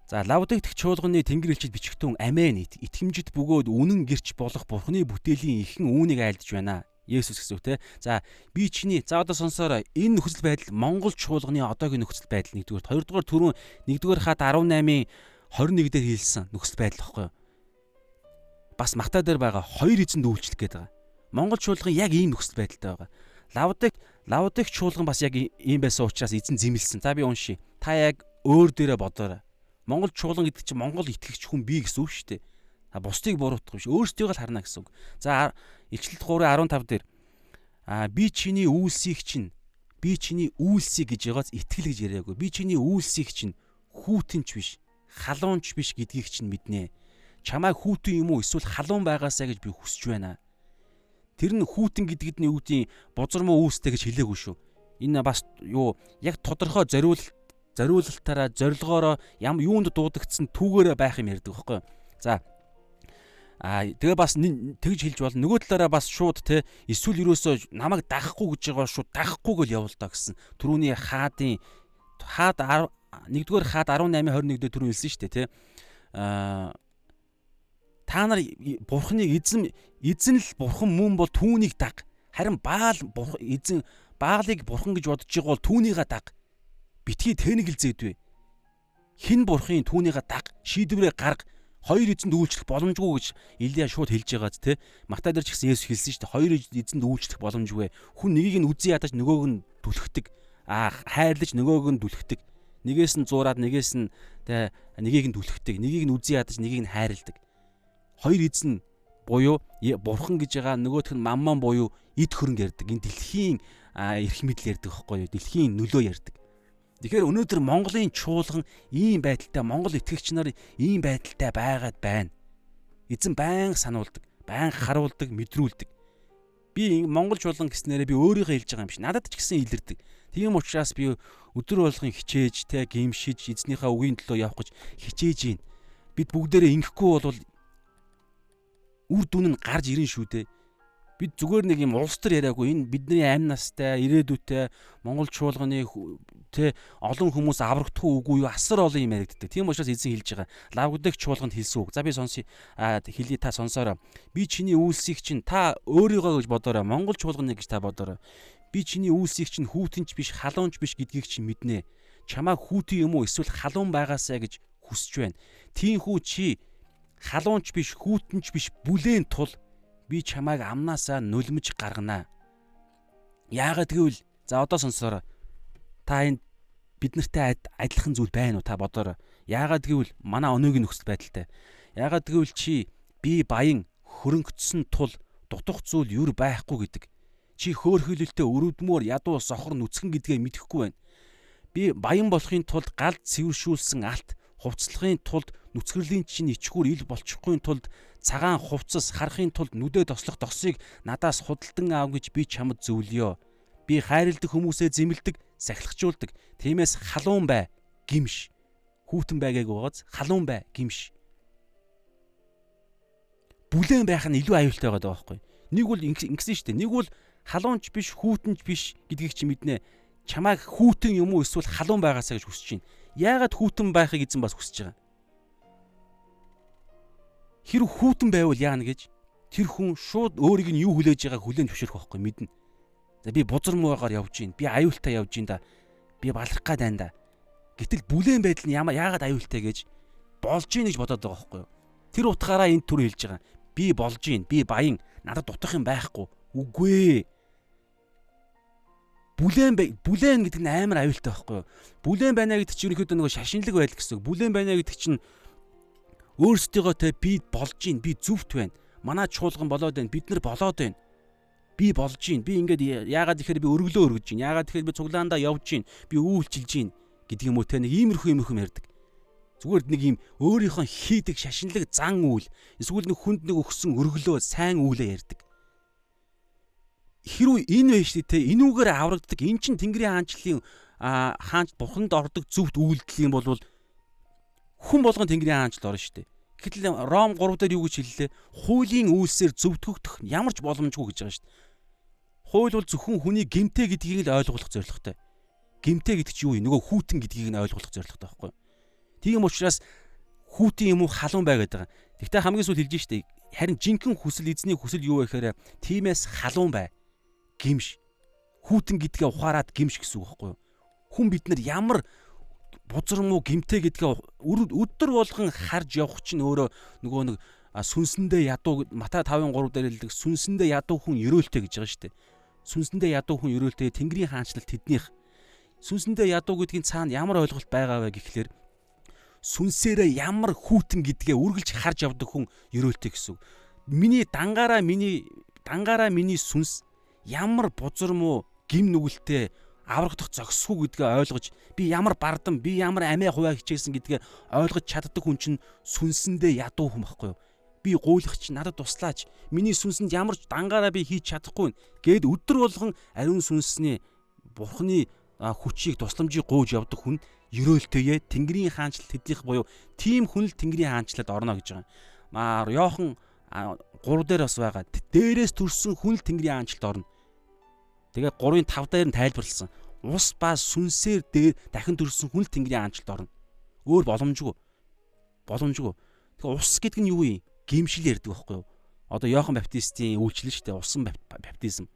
За Лаодик дэх чуулганы тэнгэр элчид бичгтэн амен итгэмжит бөгөөд үнэн гэрч болох Бурхны бүтээлийн ихэн үүнийг айлдж байна. Есүс гэсэн үг те. За би чиний за одоо сонсоорой. Энэ нөхцөл байдал Монгол чуулганы одоогийн нөхцөл байдал нэгдүгээр. Хоёрдугаар түрүүн нэгдүгээр хат 18-ийн 21 дээр хэлсэн нөхцөл байдал багхгүй юу? Бас Матай дээр байгаа хоёр эзэнд үйлчлэх гээд байгаа. Монгол чуулган яг ийм нөхцөл байдалтай байгаа. Лаодик чуулган бас яг ийм байсан учраас эзэн зэмлсэн. За би уншия. Та яг өөр дээрээ бодоорой. Монгол чуулган гэдэг чинь Монгол итгэгч хүн бий гэсэн үг шүү дээ. Та бусдыг буруутгах биш, өөрсдийгөө л харна гэсэн үг. За Илчлэлт 3:15 дээр би чиний үйлсийг чинь би чиний үйлсийг гэж байгаас итгэл гэж яриаггүй. Би чиний үйлсийг чинь хүүтэн ч биш, халуун ч биш гэдгийг чинь мэднэ. Чамайг хүүтэн юм уу эсвэл халуун байгаасаа гэж би хүсэж байна. Тэр нь хүүтэн гэдгэд нь юу гэдгийг бузар муу үүстэй гэж хэлээгүй шүү. Энэ бас юу яг тодорхой зориулалтаараа зорилгоороо ям юунд дуудагдсан түүгээрээ байх юм ярьдаг байхгүй юу. За тэгээ бас тэгж хэлж болно. Нөгөө талаараа бас шууд те эсвэл ерөөсөө намайг дагахгүй гэж байгаа шууд дагахгүй гэл явуул даа гэсэн. Түрүүний хаадын хаад нэгдүгээр хаад 18:21 дээр түрүү хэлсэн шүү дээ те. Та нар бурхныг эзэн л бурхан мөн бол түүнийг даг. Харин Баал эзэн Баалыг бурхан гэж бодож байгаа бол түүнийгээ даг. Битгий тэнэгэлзээдвэ. Хэн бурхын түүнийгээ даг. Шийдвэрээ гарга. Хоёр эзэнд үйлчлэх боломжгүй гэж Илия шууд хэлж байгааз те. Матай дээр ч гэсэн Есүс хэлсэн шүү дээ. Хоёр эзэнд үйлчлэх боломжгүй. Хүн нэгийг нь үзэн ядаж нөгөөг нь түлхдэг. Хайрлаж нөгөөг нь түлхдэг. Нэгээс нь зуураад нэгээс нь тэ нэгийг нь түлхдэг. Нэгийг нь үзэн ядаж нэгийг нь хайрладаг. Хоёр эзэн буюу бурхан гэж байгаа нөгөөх нь мамман буюу эд хөрөнгө ярьдаг. Энэ дэлхийн эрх мэдэл ярьдаг байхгүй юу? Дэлхийн нөлөө ярьдаг. Тэгэхээр өнөөдөр Монголын чуулган ийм байдалтай, Монгол итгэгч нар ийм байдалтай байгаад байна. Эзэн байнга сануулдаг, байнга харуулдаг, мэдрүүлдэг. Би Монгол чуулган гэснээрээ би өөрийгөө хэлж байгаа юм биш. Надад ч гэсэн илэрдэг. Тийм учраас би өдөр болгон хичээж, тэ гимшиж, эзнийхээ үгийн төлөө явах гэж хичээж байна. Бид бүгдээрээ ингэхгүй бол үр дүн нь гарч ирэн шүү дээ. Бид зүгээр нэг юм улс төр яриаггүй. Энэ бидний амь настай, ирээдүйтэй Монгол чуулганы тэ олон хүмүүс аврагдах үгүй юу асар олон юм яригддаг. Тийм учраас эзэн хэлж байгаа. Лавгдаг чуулганд хэлсэн үг. За би сонсъё. Хэлье та сонсоорой. Би чиний үйлсийг чинь та өөрийгөө гэж бодоорой. Монгол чуулганы гэж та бодоорой. Би чиний үйлсийг чинь хүүтэн ч биш, халуун ч биш гэдгийг чинь мэднэ. Чамайг хүүтэн юм уу эсвэл халуун байгаасай гэж хүсэж байна. Тиймээс чи халуун ч биш, хүүтэн ч биш бүлээн тул би чамайг амнаасаа нулимж гаргана. Яагаад гэвэл за одоо сонсоорой. Та энэ бид нартай адилхан зүйл байна уу та бодоорой. Яагаад гэвэл манай өнөөгийн нөхцөл байдалтай. Яагаад гэвэл чи би баян хөрөнгөцсөн тул дутах зүйл юр байхгүй гэдэг. Чи хөөрхөлөлтөй өрөвдмөр ядуу сохор нүцгэн гэдгээ мэдэхгүй байна. Би баян болохын тулд галд цэвэршүүлсэн алт хувцлахын тулд нүцгэрлийн чинь ичхүүр ил болчихгүй тулд цагаан хувцас харахын тулд нүдэ тослох досыг надаас худалдан аав гэж би чамд зөвлөё. Би хайрладаг хүмүүсээ зэмлдэг, сахилахжуулдаг. Тиймээс халуун бай, гимш. Хүүтэн бай гээг байгааз халуун бай, гимш. Бүлээн байх нь илүү аюултай байгаа байхгүй. Нэг бол ингэсэн шүү дээ. Нэг бол халуун ч биш, хүүтэн ч биш гэдгийг чи мэднэ. Чамайг хүүтэн юм уу эсвэл халуун байгаасаа гэж хүсэж байна. Яагаад хүүтэн байхыг эзэн бас хүсэж байгаа? Хэрв хүүтэн байвал яана гэж тэр хүн шууд өөрийг нь юу хүлээж байгааг хүлээн зөвшөөрөх байхгүй мэднэ. За би бузар муугаар явж гин, би аюултай явж гин да. Би баларх гад байна да. Гэтэл бүлээн байдал нь яагаад аюултай гэж болж гин гэж бодоод байгаа байхгүй юу? Тэр утгаараа энэ төр хэлж байгаа. Би болж гин, би баян, надад дутах юм байхгүй. Үгүй ээ. Бүлээн гэдэг нь амар аюултай байхгүй юу? Бүлээн байна гэдэг чинь ерөнхийдөө нөгөө шашинлаг байдал гэсэн үг. Бүлээн байна гэдэг чинь өөрсдийгөө те би болж гин, би зөвхт байна. Манай чуулган болоод байна. Бид нар болоод байна. Би болж гин. Би ингээд яагаад гэхээр би өргөлөө өргөж гин. Яагаад гэхээр би цуглаандаа явж гин. Би үйлчилж гин гэдэг юм уу те нэг иймэрхүү юм ярьдаг. Зүгээр нэг юм өөрийнхөө хийдэг шашинлаг зан үйл эсвэл нэг хүнд нэг өгсөн өргөлөө сайн үйлээ ярьдаг. Хэрвээ энэ байж те энүүгээр аврагддаг эн чин Тэнгэрийн хаанчлалын хаанч бурханд ордог зөвхт үйлдэл юм бол хүн болгон Тэнгэрийн хаанчлал орно шүү дээ. Гэтэл Ром 3 дээр юу гэж хэллээ? Хуулийн үйлсээр зөвтгөгдөх ямар ч боломжгүй гэж байгаа шүү дээ. Хууль бол зөвхөн хүний гэмтэй гэдгийг л ойлгох зорилготой. Гэмтэй гэдэг чинь юу юм? Нөгөө хүүтэн гэдгийг нь ойлгох зорилготой байхгүй юу? Тийм учраас хүүтэн юм уу халуун бай гэдэг байгаа. Гэхдээ хамгийн сүүл хэлж штэ. Харин жинхэнэ хүсэл, эзний хүсэл юу вэ гэхээр тиймээс халуун бай. Гимш. Хүүтэн гэдгээ ухаарад гимш гэсэн үг байхгүй юу? Хүн бид нар ямар бузар муу гимтэй гэдгээ өдөр болгон харж явах чинь өөрөө нөгөө нэг сүнсэндээ ядуу, Матай 5:3 дээр хэлдэг сүнсэндээ ядуу хүн ерөөлтэй гэж байгаа шүү дээ. Сүнсэндээ ядуу хүн ерөөлтэй, Тэнгэрийн хаанчлал тэднийх. Сүнсэндээ ядуу гэдгийн цаана ямар ойлголт байгаа вэ гэхлээр сүнсээрээ ямар хүүтэн гэдгээ үргэлж харж явдаг хүн ерөөлтэй гэсэн үг. Миний дангаараа миний сүнс ямар бузар муу гим нүгэлтэй аврагдах зохисгүй гэдгээ ойлгож, би ямар бардам, би ямар амиа хувиа хичээсэн гэдгээ ойлгож чаддаг хүн чинь сүнсэндээ ядуу хүн байхгүй юу? Би гуйлах чинь надад туслаач. Миний сүнсэнд ямар ч дангаараа би хийж чадахгүй гэд өдөр болгон ариун сүнсний Бурхны хүчийг, тусламжийг гуйж явдаг хүн ерөөлтэйе, Тэнгэрийн хаанчлал тэднийх буюу тийм хүн л Тэнгэрийн хаанчлалд орно гэж байгаа. Маа Иохан 3 дээр бас байгаа. Дээрээс төрсөн хүн л Тэнгэрийн хаанчлалд орно. Тэгээ 3-ын 5 дээр нь тайлбарласан. Ус ба сүнсээр дээр дахин төрсөн хүн л Тэнгэрийн хаанчлалд орно. Өөр боломжгүй. Боломжгүй. Тэгээ ус гэдэг нь юу юм? Гимшил ярьдаг байхгүй юу? Одоо Иохан Баптистийн үйлчлэл шүү дээ. Усан баптизм.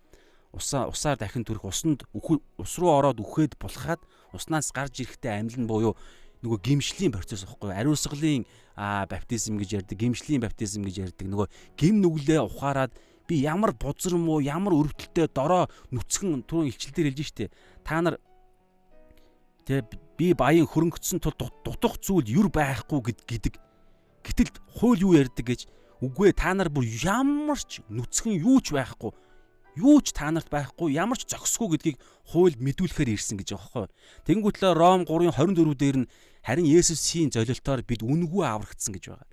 Усаар дахин төрөх, усанд ус руу ороод үхээд булхаад уснаас гарч ирэхдээ амьлна буюу нөгөө гимшлийн процесс байхгүй юу? Ариусгалын баптизм гэж ярьдаг, гимшлийн баптизм гэж ярьдаг. Нөгөө гим нүглээ ухаарад би ямар бузар муу, ямар өрөвдөлтөй дорой нүцгэн түрүүн илчил дээр хэлж штэ. Та нар тэ би баян хөрөнгөцсөн тул дутах зүйл юр байхгүй гэдэг. Гэтэл хууль юу ярьдаг гэж үгүй та нар бүр ямар ч нүцгэн юу ч байхгүй, юу ч та нарт байхгүй, ямар ч зохисгүй гэдгийг хууль мэдүүлэхээр ирсэн гэж байгаа байхгүй. Тэнгүүтлээ Ром 3:24 дээр нь харин Есүсийн золилтоор бид үнэгүй аврагдсан гэж байгаа.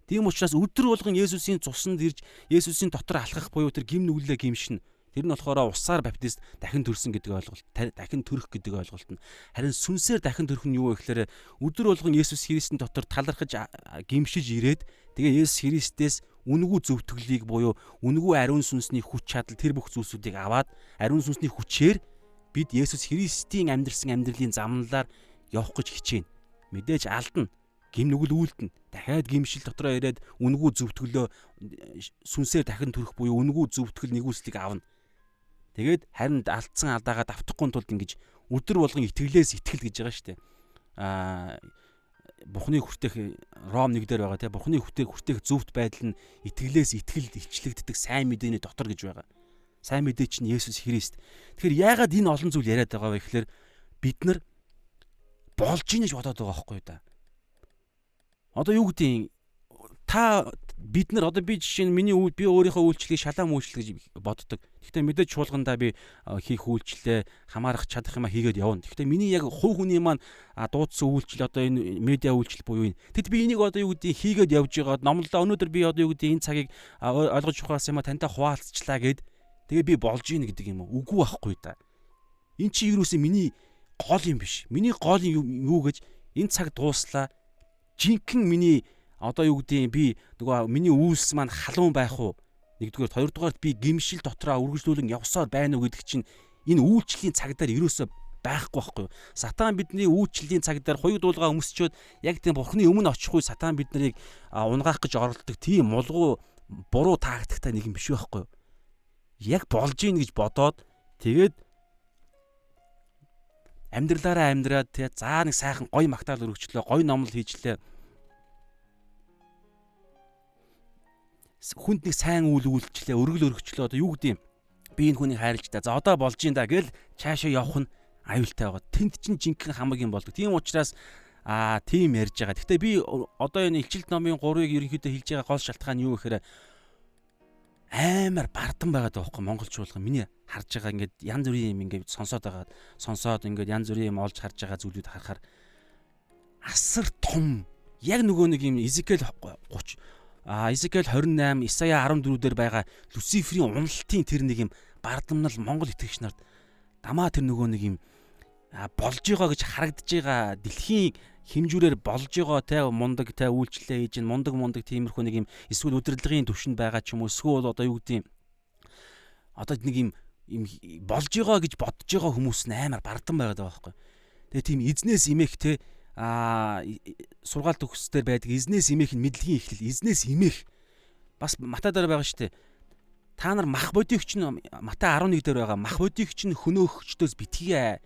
Тийм учраас өдөр болгон Есүсийн цуснд ирж Есүсийн дотор алхах буюу тэр гим нүглээ гимшин. Тэр нь болохоор усаар баптист дахин төрсөн гэдэг ойлголт, дахин төрөх гэдэг ойлголт нь. Харин сүнсээр дахин төрөх нь юу вэ гэхээр өдөр болгон Есүс Христийн дотор талархаж гимшиж ирээд тэгээ Есүс Христээс үнэгүй зөвтгөлийг буюу үнэгүй ариун сүнсний хүч чадал тэр бүх зүйлсүүдийг аваад ариун сүнсний хүчээр бид Есүс Христийн амьдрсан амьдралын замналаар явах гэж хичээнэ. Мэдээж алдна. Гим нүгэл үйлдэнэ. Дахиад гимшил дотроо ирээд үнэгүй зөвтгөлөө сүнсээр дахин төрөх буюу үнэгүй зөвтгөл нэгүслийг авна. Тэгээд харин алдсан алдаагаа давтахгүй тулд ингэж өдөр болгон итгэлээс итгэл гэж байгаа шүү дээ. Бурхны хүртэх Ром 1 дээр байгаа тийм Бурхны хүртэх зөвхт байдал нь итгэлээс итгэлд илчлэгддэг сайн мэдээний дотор гэж байгаа. Сайн мэдээ чинь Есүс Христ. Тэгэхээр яагаад энэ олон зүйл яриад байгаа вэ гэхээр бид нар болж ийн гэж бодоод байгаа байхгүй юу да. Одоо юу гэдгийг та бид нар одоо би жишээ нь миний би өөрийнхөө үйлчлэгийг шалаам үйлчлэл гэж боддог. Гэхдээ мэдээж чуулгандаа би хийх үйлчлэлээ хамаарах чадах юма хийгээд явна. Гэхдээ миний яг хувь хүний маань дуудсан үйлчлэл одоо энэ медиа үйлчлэл буюу энэ. Тэд би энийг одоо юу гэдгийг хийгээд явж байгаад номлоо өнөөдөр би одоо юу гэдгийг энэ цагийг ойлгож ухаас юма тантай хуваалцчлаа гэд тэгээ би болж ийн гэдэг юм уу? Үгүй байхгүй да. Эн чинь юусээ миний гол юм биш. Миний гол юм юу гэж энэ цаг дууслаа. Жинхэнэ миний одоо юу гэдгийг би нөгөө миний үйлс маань халуун байх уу? Нэгдүгээр, хоёрдугаарт би гимшил дотроо үргэлжлүүлэн явсаар байна уу гэдэг чинь энэ үйлчлэлийн цаг дээр ерөөсөө байхгүй байхгүй юу? Сатан бидний үйлчлэлийн цаг дээр хуйг дуулгаа өмсчөөд яг тийм Бурхны өмнө очихгүй сатан бид нарыг унгаах гэж оролддог тийм мулгуу буруу тактиктай нэг юм биш байхгүй юу? Яг болж ийн гэж бодоод тэгээд амьдралаараа амьдраад тий за нэг сайхан гоё магтаал өргөчлөө, гоё номлол хийжлээ. Хүнд нэг сайн үйл үйлчлээ, өргөл өргөчлөө. Одоо юу гэдэг юм? Би энэ хүнийг хайрлаж та. За одоо болж ийн да гэл цаашаа явах нь аюултай байгаа. Тэнд чинь жинхэнэ хамаг юм болдог. Тийм учраас тийм ярьж байгаа. Гэхдээ би одоо энэ Илчилт номын 3-ыг ерөнхийдөө хэлж байгаа гол шалтгаан нь юу гэхээр амар бардан байгаад байгаа байхгүй Монгол чуулган. Миний харж байгаа ингээд янз бүрийн юм ингээд сонсоод байгаа. Сонсоод ингээд янз бүрийн юм олж харж байгаа зүйлүүд харахаар асар том яг нөгөө нэг юм Изекэл 30 Изекэл 28, Исая 14 дээр байгаа Люциферийн уналтын тэр нэг юм бардамнал Монгол итгэгч нарт дамаа тэр нөгөө нэг юм Болж байгаа гэж харагдаж байгаа дэлхийн хэмжүүрээр болж байгаа те мундаг те үйлчлэлээ хийж ин мундаг тиймэрхүү нэг юм эсвэл удирдлагын түвшинд байгаа ч юм уу, эсвэл одоо юу гэдэг юм, одоо нэг юм болж байгаа гэж бодож байгаа хүмүүс нь амар бардам байгаад байгаа байхгүй. Тэгээ тийм эзнээс имэх те сургаал төгсдөр байдаг эзнээс имэх нь мэдлэгийн эхлэл, эзнээс имэх бас Матай дээр байгаа шүү дээ. Та нар мах бодигч нь Матай 11 дээр байгаа мах бодигч нь хөнөөхчдөөс битгий.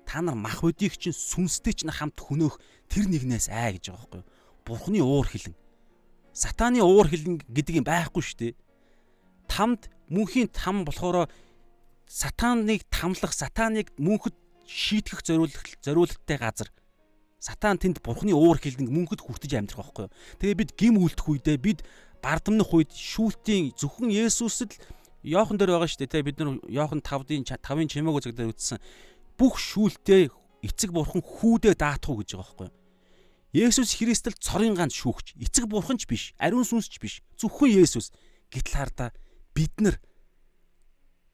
Та нар мах бодийг чинь сүнстэй чинь хамт хөнөөх тэр нэгнээс ай гэж байгаа байхгүй юу? Бурхны уур хилэн. Сатааны уур хилэн гэдэг юм байхгүй шүү дээ. Тамд мөнхийн там болохоор сатаныг тамлах, сатаныг мөнхөд шийтгэх зориулалттай газар. Сатан тэнд бурхны уур хилэн мөнхөд хүртэж амьдрах байхгүй юу? Тэгээ бид гим үлдэх үедээ, бид бардамнах үед шүүлтийн зөвхөн Есүсэд л Иохан дээр байгаа шүү дээ. Тэ бид нар Иохан 5-ын 5-ын чимээгүй цаг дээр үзсэн. Бүх шүүлтээ эцэг бурхан хүүдээ даатах уу гэж байгаа байхгүй юу? Есүс Христ л цорын ганц шүүгч. Эцэг бурхан ч биш, ариун сүнс ч биш. Зөвхөн Есүс. Гэтэл хардаа бид нар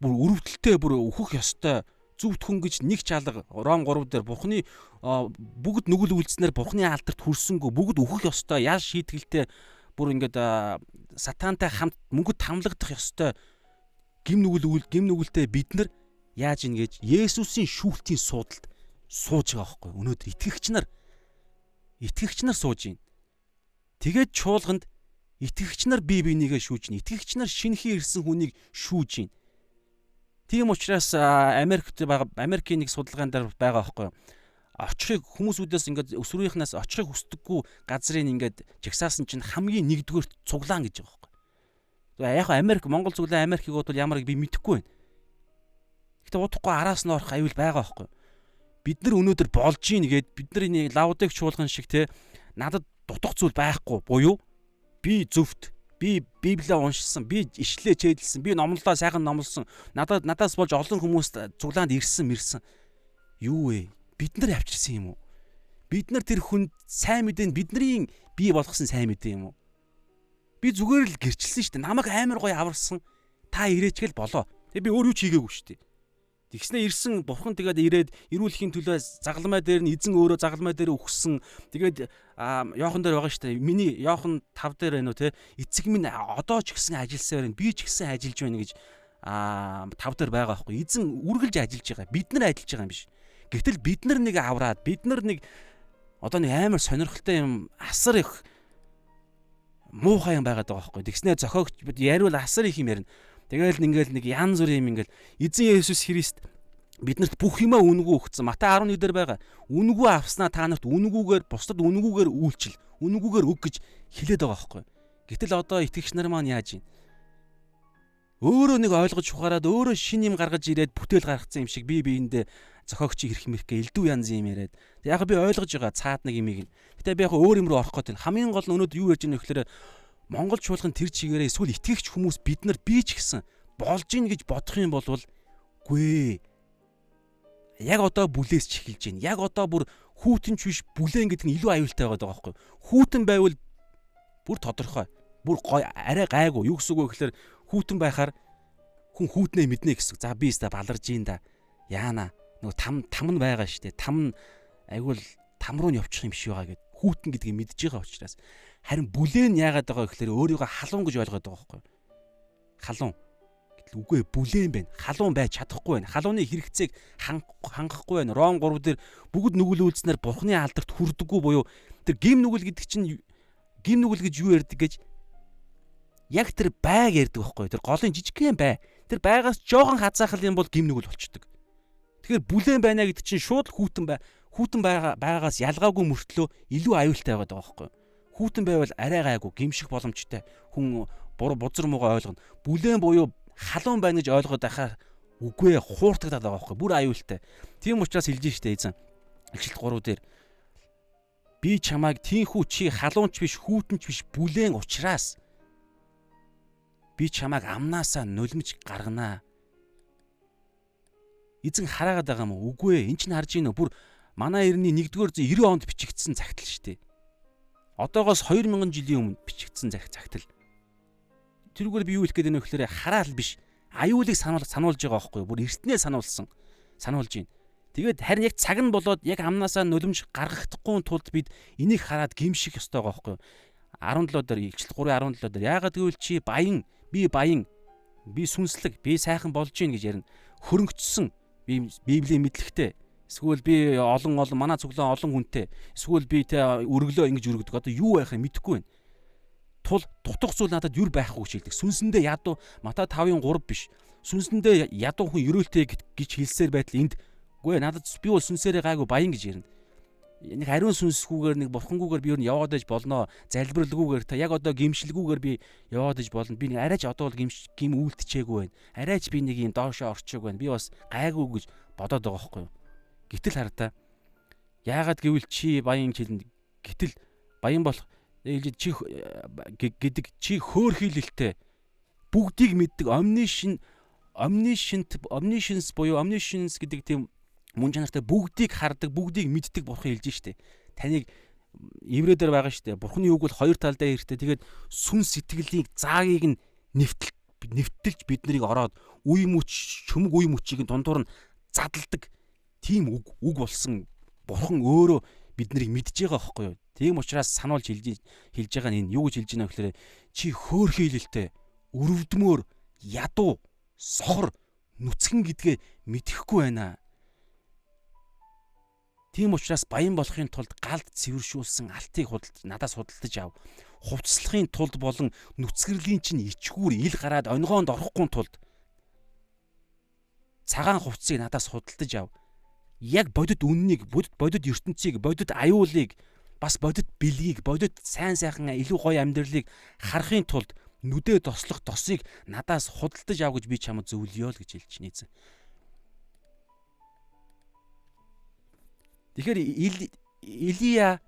бүр өрөвдөлтөй, бүр өөхөх ёстой зөвхт хүн гэж нэг чалга Ром 3 дээр бурханы бүгд нүгэл үйлдснээр бурханы алдарт хүрсэнгүү, бүгд өөхөх ёстой, ял шийтгэлтэй бүр ингээд сатантай хамт мөнгөд тамлагдах ёстой гим нүгэл үйл гим нүгэлтэй бид нар яаж ингэж Есүсийн шүүлтийн суудалд сууж байгаа байхгүй. Өнөөдөр итгэгч нар сууж байна. Тэгээд чуулганд итгэгч нар бие бинийгээ шүүж байна. Итгэгч нар шинэхэн ирсэн хүнийг шүүж байна. Тийм учраас Америкт байгаа Америкийн нэг судалгаан дээр байгаа байхгүй. Очихыг хүмүүсүүдээс ингээд өсвөрийнхнээс очихыг хүсдэггүй газрыг ингээд жагсаасан чинь хамгийн нэгдүгээр цуглаан гэж байгаа байхгүй. Яг Америк, Монгол цуглаан Америкийг бодвол ямар би мэдэхгүй байна. Гэтэ удахгүй араас нь орох аюул байгаа байхгүй. Бид нар өнөөдөр болж ийн гээд бид нар энэ Лаудик чуулган шиг те надад дутах зүйл байхгүй буюу би зөвхт, би Библийг уншсан, би ишлээ чэйдэлсэн, би номлолоо сайхан номлосон. Надаас болж олон хүмүүс цуглаанд ирсэн мэрсэн. Юу вэ? Бид нар авчирсан юм уу? Бид нар тэр хүнд сайн мэдээнд бидний бий болгосон сайн мэдээ юм уу? Би зүгээр л гэрчилсэн шүү дээ. Намайг амар гоё аварсан. Та ирээчгээл болоо. Тэгээ би өөр юу ч хийгээгүй шүү дээ. Тэгснэ ирсэн бурхан тэгээд ирээд эрүүлэхийн төлөө загалмай дээр нь эзэн өөрөө загалмай дээр үхсэн. Тэгээд Иохан дээр байгаа шүү дээ. Миний Иохан 5 дээр байна уу те? Эцэг минь одоо ч гэсэн ажилласаар байна. Би ч гэсэн ажиллаж байна гэж 5 дээр байгаа байхгүй. Эзэн үргэлж ажиллаж байгаа. Бид нар ажиллаж байгаа юм биш. Гэтэл бид нар нэг авраад бид нар нэг одоо нэг амар сонирхолтой юм асар их муухай юм байгаад байгаа байхгүй. Тэгснэ зохиогч яриул асар их юм ярина. Тэгэл ингээл нэг янз бүрийн юм ингээл эзэн Есүс Христ биднэрт бүх юмаа үнэгүй өгсөн. Матай 11 дээр байгаа. Үнэгүй авснаа та нарт үнэгүйгээр бусдад үнэгүйгээр үйлчил, үнэгүйгээр өг гэж хэлээд байгаа байхгүй. Гэтэл одоо итгэгч нар маань яаж юм? Өөрөө нэг ойлгож ухаарад өөрөө шин юм гаргаж ирээд бүтээл гаргацсан юм шиг би биэндээ зохиогчийг хэрх мэрхээ элдв янз юм яриад. Яг би ойлгож байгаа цаад нэг юмыг. Гэтэ би яг өөр юм руу орох гээд байна. Хамгийн гол нь өнөөдөр юу ярьж байгаа нөхлөөр Монгол чуулган тэр чигээрээ эсвэл итгэгч хүмүүс бид нар би ч гэсэн болж ийн гэж бодох юм бол үгүй. Яг одоо бүлээс ч эхэлж байна. Яг одоо бүр хүүтэн ч биш бүлээн гэдэг нь илүү аюултай байгаа байхгүй. Хүүтэн байвал бүр тодорхой. Бүр гой арай гайгүй. Юу гэсэн үг вэ гэхээр хүүтэн байхаар хүн хүүтнээ мэднэ гэсэн. За би өста баларж ийн да. Яана. Нөгөө там нь байгаа шүү дээ. Там нь айгуул там руу нь явчих юм шиг байгаа гэд. Хүүтэн гэдгийг мэдж байгаа учраас. Харин бүлээн яагаад байгаа гэхээр өөрийгөө халуун гэж ойлгоод байгаа байхгүй. Халуун. Гэтэл үгүй бүлээн байна. Халуун байж чадахгүй байна. Халууны хэрэгцээг хангахгүй байна. Ром 3 дээр бүгд нүгэл үйлснээр бурхны алдарт хүрдэггүй буюу тэр гим нүгэл гэдэг чинь гим нүгэл гэж юу ярьдаг гэж яг тэр байг ярьдаг байхгүй. Тэр голын жижигхэн бай. Тэр байгаас жоохон хазаахал юм бол гим нүгэл болчдөг. Тэгэхээр бүлээн байна гэдэг чинь шууд хүүтэн бай. Хүүтэн байгаас ялгаагүй мөртлөө илүү аюултай байгаа байхгүй. Хүүтэн байвал арай гайгүй гимших боломжтой. Хүн бузар муугаа ойлгоно. Бүлээн буюу халуун байна гэж ойлгоод байхаар үгүй хууртагдаад байгаа байхгүй. Бүр аюултай. Тийм учраас хэлж штэ эзэн. Илчлэлт 3 дээр би чамайг тийхүү чи халуун ч биш хүүтэн ч биш бүлээн учраас би чамайг амнаасаа нулимж гарганаа. Эзэн хараагаад байгаа юм уу? Үгүй ээ. Эн чинь харж ийн үү? Бүр манай эртний 1-р зуун 90 онд бичигдсэн цагтл шүү дээ. Одоогоос 2000 жилийн өмнө бичигдсэн цагтл. Тэрүүгээр би юу хэлэх гээд байна вэ гэхээр хараал биш. Аюулыг сануулж байгаа байхгүй юу? Бүр эртнээ сануулсан. Сануулж байна. Тэгээд харин яг цаг нь болоод яг амнаасаа нулимж гаргахдахгүй тулд бид энийг хараад гимших ёстой байгаа байхгүй юу? 17 дээр Илчлэл 3:17 дээр яагаад гэвэл чи баян, би баян, би сүнслэг, би сайхан болж гин гэж ярина. Хөрөнгөцсөн, би Библийн мэдлэгтэй. Эсвэл би олон олон манай цуглаан олон хүнтэй. Эсвэл би тэ өргөлөө ингэж өргөдөг. Одоо юу байх юм мэдэхгүй байна. Тул дутах зүйл надад юр байхгүй гэж хэлдэг. Сүнсэндээ ядуу Матай 5-ын 3 биш. Сүнсэндээ ядуу хүн ерөөлтэй гэж хэлсээр байтал энд үгүй надад би бол сүнсээрээ гайгүй баян гэж ярина. Нэг ариун сүнсгүүгээр нэг бурхангүүгээр би юу н яваад иж болно. Залбиралгүйгээр та яг одоо гимшилгүүгээр би яваад иж болно. Би нэг арайч одоо бол гим үйлдчээгүй байна. Арайч би нэг юм доошоо орчоогүй байна. Би бас гайгүй гэж бодоод байгаа байхгүй юу? Гэтэл хар та. Яагаад гэвэл чи баян хэлнэ. Гэтэл баян болох чи гэдэг чи хөөрхийлэлтэй бүгдийг мэддэг omniscient omniscience буюу omniscience гэдэг тийм мөн чанартай бүгдийг хардаг, бүгдийг мэддэг бурхан хэлж штэ. Таныг еврейдэр байгаа штэ. Бурханы үг бол хоёр талдаа хэрэгтэй. Тэгээд сүн сэтгэлийн заагийг нь нэвтэлж бид нарыг ороод үе мөч, чөмөг үе мөчийг дундуур нь задалдаг тийм үг болсон бурхан өөрөө бид нарыг мэдж байгаа байхгүй юу? Тийм учраас сануулж хэлж байгаа нь энэ юу гэж хэлж байна гэхээр чи хөөрхийлэлтэй, өрөвдмөр, ядуу, сохор, нүцгэн гэдгээ мэдэхгүй байна. Тийм учраас баян болохын тулд галд цэвэршүүлсэн алтыг надаас худалдаж ав. Хувцаслахын тулд болон нүцгэрлийн чинь ичгүүр ил гараад онигоонд орохгүй тулд цагаан хувцсыг надаас худалдаж ав. Яг бодит үннийг, бодит ертөнцийг, бодит аюулыг, бас бодит бэлгийг, бодит сайн сайхан илүү гоё амьдралыг харахын тулд нүдээ тослох тосыг надаас худалдаж ав гэж би чамд зөвлөё л гэж хэлж байна эзэн. Тэгэхээр Илия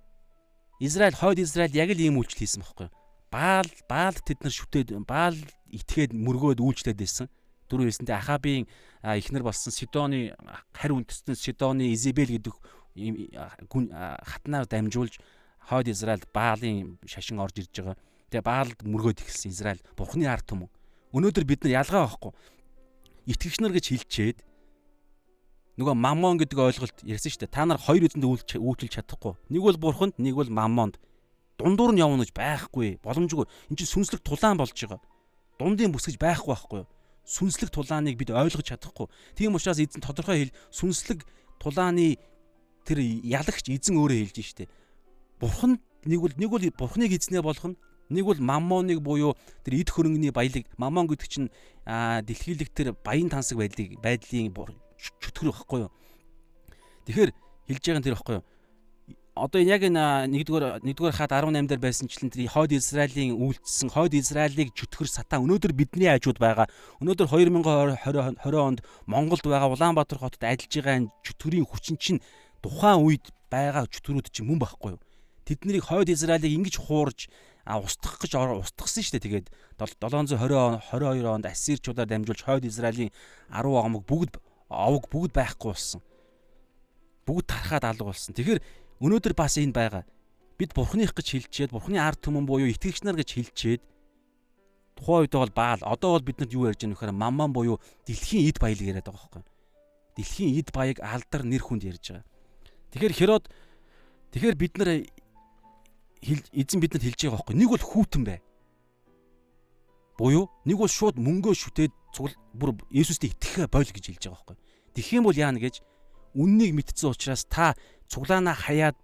Израиль, хойд Израиль яг л ийм үйлчлэл хийсэн байхгүй юу? Баал тэд нар шүтээд, Баал итгээд мөргөөд үйлчлээд байсан. Дөрөв хэлсэнтэй Ахабын эхнэр болсон Сидоны харь үндэстэн Сидоны Изебел гэдэг ийм гүн хатнаар дамжуулж хойд Израиль Баалын шашин орж ирж байгаа. Тэгээ Баалд мөргөөд эхэлсэн Израиль бурхны ард түмэн. Өнөөдөр бид нар ялгаа байхгүй. Итгэгч нар гэж хэлчихэд нөгөө маммон гэдэг ойлголт ярьсан шүү дээ. Та нар хоёр эзэнд үйлчилж чадахгүй. Нэг бол бурханд, нэг бол маммонд. Дундуур нь явна гэж байхгүй. Боломжгүй. Энд чинь сүнслэг тулаан болж байгаа. Дундын бүсгэж байхгүй байхгүй юу? Сүнслэг тулааныг бид ойлгож чадахгүй. Тийм учраас эзэн тодорхой хэл сүнслэг тулааны тэр ялагч эзэн өөрөө хэлж штэ. Бурхан нэг бол бурхныг эзнээ болох нь, нэг бол маммоныг буюу тэр эд хөрөнгөний баялаг. Маммон гэдэг чинь дэлхийлэг тэр баян тансаг байдлын чөтгөр байхгүй юу? Тэгэхээр хэлж байгаа нь тэр байхгүй юу? Одоо яг энэ нэгдүгээр хаад 18 дээр байсан члэн тэр хойд Израилийн үйлдэлсэн хойд Израилийг чөтгөр сатан өнөөдөр бидний хажууд байгаа. Өнөөдөр 2020 онд Монголд байгаа Улаанбаатар хотод ажиллаж байгаа энэ чөтгөрийн хүчин чинь тухайн үед байгаа чөтгөрүүд чинь мөн байхгүй юу? Тэднийг хойд Израилийг ингэж хуурж устгах гэж устгасан шүү дээ. Тэгээд 722 онд Ассирчуудаар дамжуулж хойд Израилийн 10 омог бүгд овг бүгд байхгүй болсон. Бүгд тархаад алга болсон. Тэгэхээр өнөөдөр бас энэ байгаа. Бид бурхных гэж хэлчихэд, бурхны ард түмэн буюу итгэгч нар гэж хэлчихэд тухайн үед бол Баал, одоо бол биднэрт юу ярьж байгаа нөхөр мамман буюу дэлхийн эд баялаг яриад байгаа байхгүй. Дэлхийн эд баяг алдар нэр хүнд ярьж байгаа. Тэгэхээр Херод тэгэхээр бид нар эзэн биднэрт хэлж байгаа байхгүй. Нэг бол хүүтэн бай. Буюу нэг бол шууд мөнгөө шүтээд бүр Есүстэй итгэхээ боль гэж хэлж байгаа байхгүй. Тэгэх юм бол яана гэж үннийг мэдсэн учраас та цуглаанаа хаяад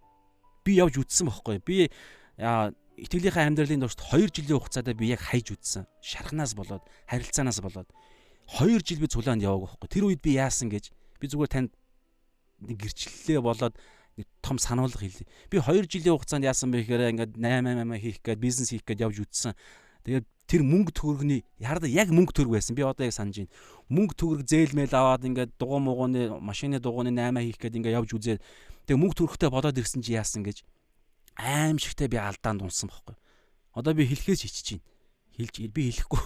би явж үтсэн байхгүй. Би итгэлийнхээ амьдралын туршид 2 жилийн хугацаанд би яг хайж үтсэн. Шархнаас болоод, харилцаанаас болоод 2 жил би цуглаанд яваагүй байхгүй. Тэр үед би яасан гэж би зүгээр танд нэг гэрчлэлээ болоод нэг том сануулга хэлье. Би 2 жилийн хугацаанд яасан бэ гэхээр ингээд 8 8 хийх гээд бизнес хийх гээд явж үтсэн. Тэгээд тэр мөнгө төгрөгний хараад яг мөнгө төгрөг байсан. Би одоо яг санаж байна. Мөнгө төгрөг зээл мэйл аваад ингээд дугуй муугууны машины дугуйны 8 хийх гээд ингээд явж үзээд тэгээд мөнгө төгрөгтэй бодоод ирсэн чи яасан гэж аимшигтэй би алдаанд унсан байхгүй. Одоо би хэлэхээс хичиж байна. Хэлж би хэлэхгүй.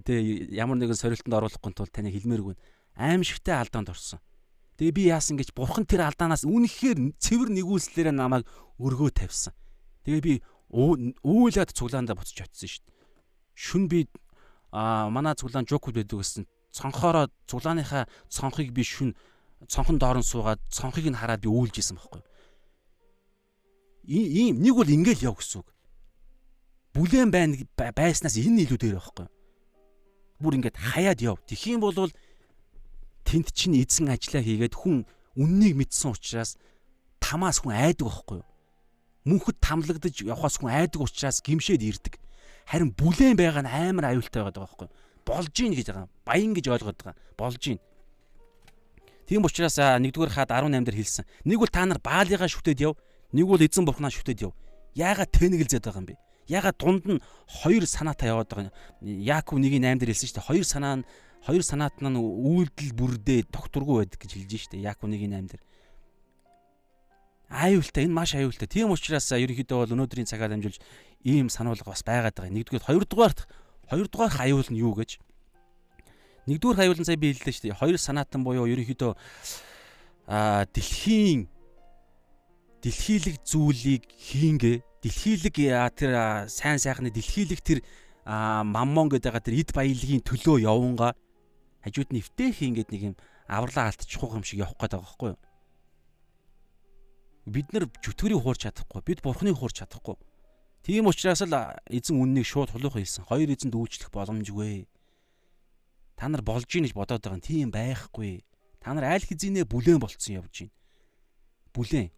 Тэгээ ямар нэгэн сорилтонд оруулахгүй тул таны хэлмээргүй. Аимшигтэй алдаанд орсон. Тэгээ би яасан гэж бурхан тэр алдаанаас үнэхээр цэвэр нэгүүлслээрээ намайг өргөө тавьсан. Тэгээ би үүлээд цуглаандаа буцаж очсон шүү дээ. Шүн би манай цуглаан жокуд байдаг гэсэн. Цонхоороо цуглааныхаа цонхыг би шүн цонхон доор нь суугаад цонхыг нь хараад би үйлж исэн байхгүй. Ийм нэг бол ингээл яв гэсэн үг. Бүлээн байна байснаас энэ илүү дээр байхгүй. Бүр ингээд хаяад яв. Тэгэх юм бол тэнд чинь эзэн ажиллаа хийгээд хүн үннийг мэдсэн учраас тамаас хүн айдаг байхгүй юу? Мөнхөд тамлагдаж явхаас хүн айдаг учраас гимшээд ирдэг. Харин бүлээн байгаа нь амар аюултай байгаа байхгүй юу? Болж ийн гэж байгаа. Баян гэж ойлгоод байгаа. Болж ийн. Тийм учраас 1-р хаад 18 дээр хэлсэн. Нэг бол та нар Баалыгаа шүтээд яв, нэг бол эзэн бурхнаа шүтээд яв. Яагаад тэнэгэлзээд байгаа юм бэ? Яагаад дунд нь хоёр санаатай яваад байгаа юм? Яаков 1-8 дээр хэлсэн шүү дээ. Хоёр санаа нь хоёр санаат нь үйлдэл бүрдээ тогтворгүй байдаг гэж хэлж шүү дээ. Яаков 1-8 дээр. Аюултай, энэ маш аюултай. Тийм учраас ерөнхийдөө бол өнөөдрийн цагаар дамжуулж ийм сануулга бас байгаад байгаа. Нэгдүгээр, хоёрдугаар аюул нь юу гэж? Нэгдүгээр аюул нь сая би хэллээ шүү дээ. Хоёр санаатан буюу ерөнхийдөө дэлхийн дэлхийлэг зүйлийг хийнгээ дэлхийлэг тэр сайн сайхны дэлхийлэг тэр маммон гэдэг байгаа тэр эд баялагын төлөө явунгаа хажууд нь эвтэйх ингээд нэг юм авралаа алдчихгүй юм шиг явах гээд байгаа байхгүй юу? Бид нар чөтгөрийг хуурч чадахгүй, бид бурхныг хуурч чадахгүй. Тийм учраас л эзэн үннийг шууд хулуухан хэлсэн. Хоёр эзэнд үйлчлэх боломжгүй. Та нар болж ийн гэж бодоод байгаа нь тийм байхгүй. Та нар аль хэзээ бүлээн болцсон явж байна. Бүлээн.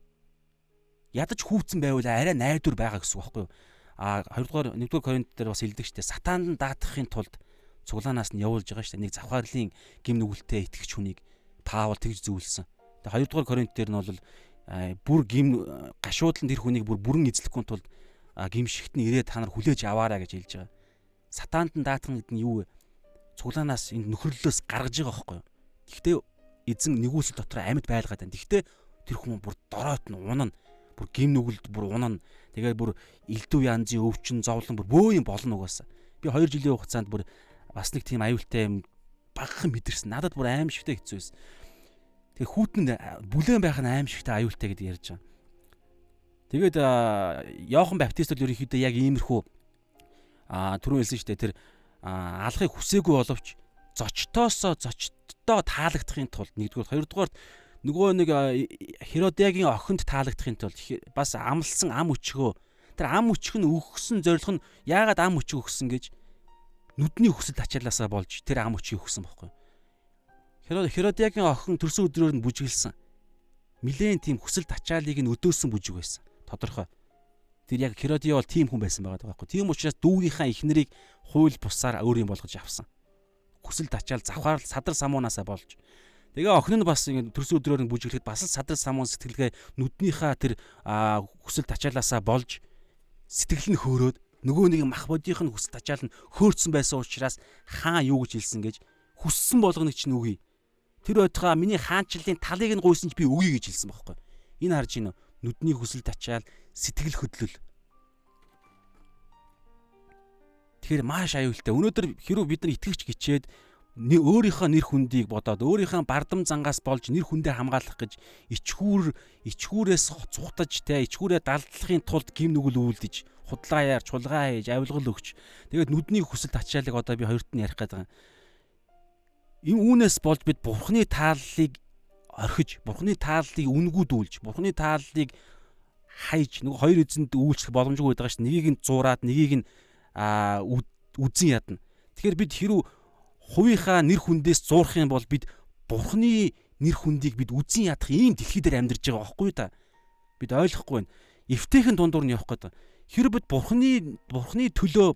Ядаж хүүцэн байвал арай найдвар байгаа гэсэн үг байхгүй юу? А 2-р 1-р Коринт дээр бас хэлдэг штэ. Сатанд даатгахын тулд цуглаанаас нь явуулж байгаа штэ. Нэг завхаарлын гим нүгэлтэд итгэгч хүнийг Паул тэгж зөвлөсөн. Тэгээ 2-р Коринт дээр нь бол бүр гим гашуудлан тэр хүнийг бүр бүрэн эзлэхгүй тулд гимшигт нь ирээд та нар хүлээж аваарай гэж хэлж байгаа. Сатанд нь даатгах гэдэг нь юу вэ? Цуглаанаас энэ нөхөрлөлөөс гаргаж байгаа байхгүй юу? Гэхдээ эзэн нэгүсэл дотор амьд байлгаад байна. Гэхдээ тэр хүн бүр дороот нь унана. Бүр гим нүгэлд бүр унана. Тэгээд бүр элдв янзын өвчин, зовлон бүр бөө юм болно угаасаа. Би 2 жилийн хугацаанд бүр бас нэг тийм аюултай юм багахан мэдэрсэн. Надад бүр аимшигтай хэцүү байсан. Тэгээ хүүтэн бүлээн байх нь аимшигтай аюултай гэдэг ярьж байгаа. Тэгээд Иохан Баптист бол ерөнхийдөө яг иймэрхүү түрүүн хэлсэн шүү дээ. Тэр алахыг хүсээгүй боловч зочтоосоо зочдтой таалагдахын тулд нэгдүгээр, хоёрдугаар нөгөө нэг Херодиагийн охинд таалагдахын тулд бас амлсан ам өчгөө тэр ам өчг нь өгсөн зорилго нь яагаад ам өчг өгсөн гэж нүдний хүсэл ачаалаасаа болж тэр ам өчгийг өгсөн байхгүй. Херодиагийн охин төрсөн өдрөөр нь бүжиглсэн. Нилээн тийм хүсэл тачаалыг нь өдөөсөн бүжиг байсан. Тодорхой. Тэр яг Херодиа бол тийм хүн байсан байгаа байхгүй. Тийм учраас дүүгийнхаа эхнэрийг хууль бусаар өөр юм болгож авсан. Хүсэл тачаал завхаарл садар самуунаасаа болж. Тэгээ охин нь бас ингэ төрсөн өдрөөр нь бүжиглэхэд бас л садар самуун сэтгэлгээ нүднийхээ тэр хүсэл тачаалаасаа болж сэтгэл нь хөөрөөд нөгөө нэг мах бодийнх нь хүсэл тачаал нь хөөрцөн байсан учраас хаан юу гэж хэлсэн гэж хүссэн болгоныг чинь үгүй. Тэр байтугай миний хаанчлалын талыг нь гуйсан ч би үгүй гэж хэлсэн байхгүй. Энэ харж байна уу? Нүдний хүсэл тачаал, сэтгэл хөдлөл. Тэгэхээр маш аюултай. Өнөөдөр хэрвээ бид нар итгэвч гिचээд өөрийнхөө нэр хүндийг бодоод өөрийнхөө бардам зангаас болж нэр хүндээ хамгаалах гэж ичхүүрээс цухтаж те ичхүүрээ далдлахын тулд гим нүгэл үйлдэж худлаа яар чулгаа хийж авилгал өгч тэгээд нүдний хүсэл тачаалыг одоо би хоёрт нь ярих гээд байгаа. Энэ үүнээс болж бид бурхны тааллыг орхиж, бурхны тааллыг үнгүүдүүлж, бурхны тааллыг хайж нөгөө хоёр эзэнд үйлчлэх боломжгүй байдаг ш. Нэгийг нь зуураад, нэгийг нь үзэн ядна. Тэгэхээр бид хэрв хувийнхаа нэр хүндээс зуурах юм бол бид бурхны нэр хүндийг бид үзэн ядах ийм дэлхий дээр амьдарч байгаа байхгүй та. Бид ойлгохгүй байна. Эвтэйхэн дундуур нь явах гэдэг. Хэрв бид бурхны төлөө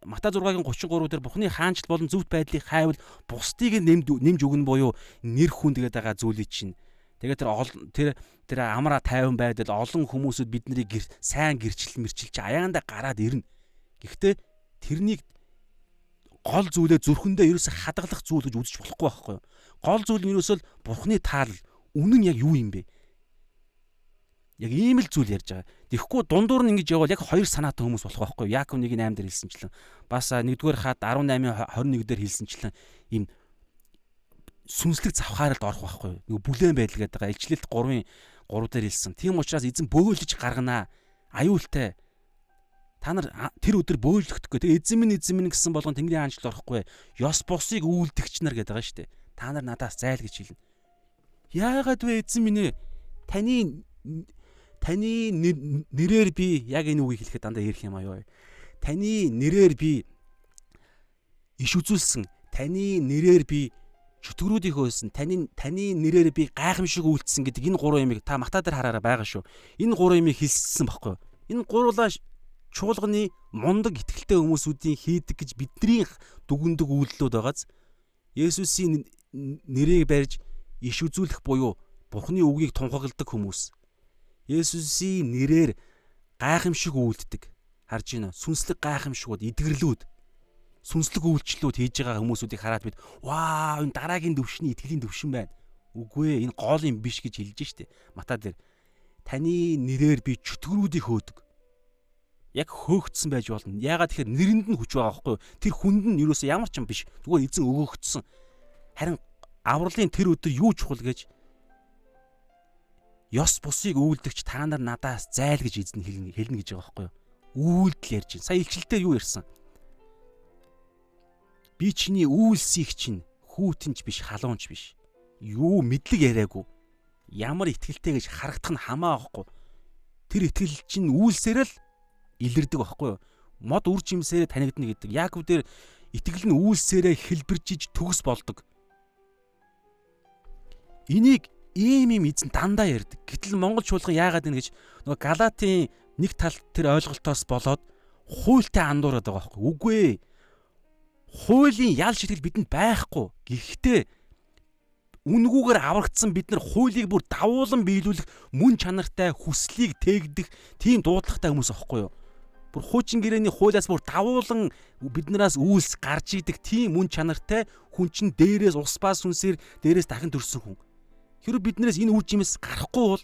Матай 6-гийн 33 дээр Бурхны хаанчл болон зөвхт байдлыг хайвал бусдыг нэмж өгнө буюу нэр хүнд гэдэг байгаа зүйлийг чинь. Тэгээд тэр тэр амраа тайван байдал олон хүмүүсүүд биднийг сайн гэрчлэл мэрчил чи аяанда гараад ирнэ. Гэхдээ тэрнийг гол зүйлээ зүрхэндээ ерөөсө хадгалах зүйл гэж үзэж болохгүй байхгүй юу? Гол зүйл нь ерөөсөө Бурхны таалал үнэн нь яг юу юм бэ? Яг ийм л зүйл ярьж байгаа. Тэгэхгүй дундуур нь ингэж явбал яг хоёр санаатай хүмүүс болох байхгүй юу? Яаков 1:8 дээр хэлсэнчлэн бас 1-р хаад 18:21 дээр хэлсэнчлэн ийм сүнслэг завхааралд орох байхгүй юу? Нөгөө бүлээн байдал гэдэг байгаа. Илчлэлт 3:3 дээр хэлсэн. Тийм учраас эзэн бөөлж гарганаа. Аюултай. Та нар тэр өдөр бөөлөгдөхгүй. Тэр эзэн минь гэсэн болгон Тэнгэрийн хаанчлал орохгүй. Ёс бусыг үйлдэгч нар гэдэг байгаа шүү дээ. Та нар надаас зайл гэж хэлнэ. Яагаад вэ эзэн минь ээ? Таны нэрээр би яг энэ үгийг хэлэхэд дандаа ярих юм аюу. Таны нэрээр би иш үзүүлсэн. Таны нэрээр би чөтгөрүүдийг хөөсөн. Таны нэрээр би гайхамшиг үйлдсэн гэдэг энэ гурван юмыг та Матай дээр хараараа байгаа шүү. Энэ гурван юмыг хэлсэн баггүй юу? Энэ гурвуулаа чуулганы мундаг итгэлтэй хүмүүсүүдийн хийдэг гэж бидний дүгндэг үйлдэлүүд байгааз Есүсийн нэрийг барьж иш үзүүлэх буюу Бурхны үгийг тунхагладаг хүмүүс. Есүсийн нэрээр гайхамшиг үйлддэг. Харж байна уу? Сүнслэг гайхамшигуд, эдгэрлүүд, сүнслэг үйлчлэлүүд хийж байгаа хүмүүсүүдийг хараад бид вау, энэ дараагийн төвшний итгэлийн төвшин байна. Үгүй ээ, энэ гол юм биш гэж хэлж штэ. Матай дээр таны нэрээр би чөтгөрүүдийг хөөдөг. Яг хөөгдсөн байж болно. Яагаад тэгэхээр нэрэнд нь хүч байгаа байхгүй юу? Тэр хүнд нь юусоо ямар ч юм биш. Зүгээр эзэн өгөөгдсөн. Харин авралын тэр өдөр юу чухал гэж ёс бусыг үйлдэгч та нар надаас зайл гэж эзэн хэлнэ гэж байгаа байхгүй юу? Үйлдэл ярьж байна. Сая илчлэлтээр юу ярьсан? Би чиний үйлсийг чинь хүүтэнч биш, халуунч биш. Юу мэдлэг яриаггүй. Ямар итгэлтэй гэж харагдах нь хамаа байхгүй. Тэр итгэл чинь үйлсээр л илэрдэг байхгүй юу? Мод үр жимсээрээ танигдана гэдэг. Яаков дээр итгэл нь үйлсээрээ хэлбэржиж төгс болдог. Энийг ийм юм эзэн дандаа ярьдаг. Гэтэл Монгол чуулган яагаад энэ гэж нөгөө Галатийн нэг талд тэр ойлголтоос болоод хуультай андуураад байгаа байхгүй. Үгүй ээ. Хуулийн ял шитгэл бидэнд байхгүй. Гэхдээ үнгүүгээр аврагдсан бид нар хуулийг бүр давуулан биелүүлэх мөн чанартай хүслийг тээгдэх тийм дуудлагатай хүмүүс аахгүй юу? Бүр хуучин гэрээний хуулиас бүр давуулан биднээс үйлс гарч идэг тийм мөн чанартай хүн чинь дээрээс ус ба сүнсээр дээрээс дахин төрсөн хүн. Хэрвээ биднээс энэ үр жимс гарахгүй бол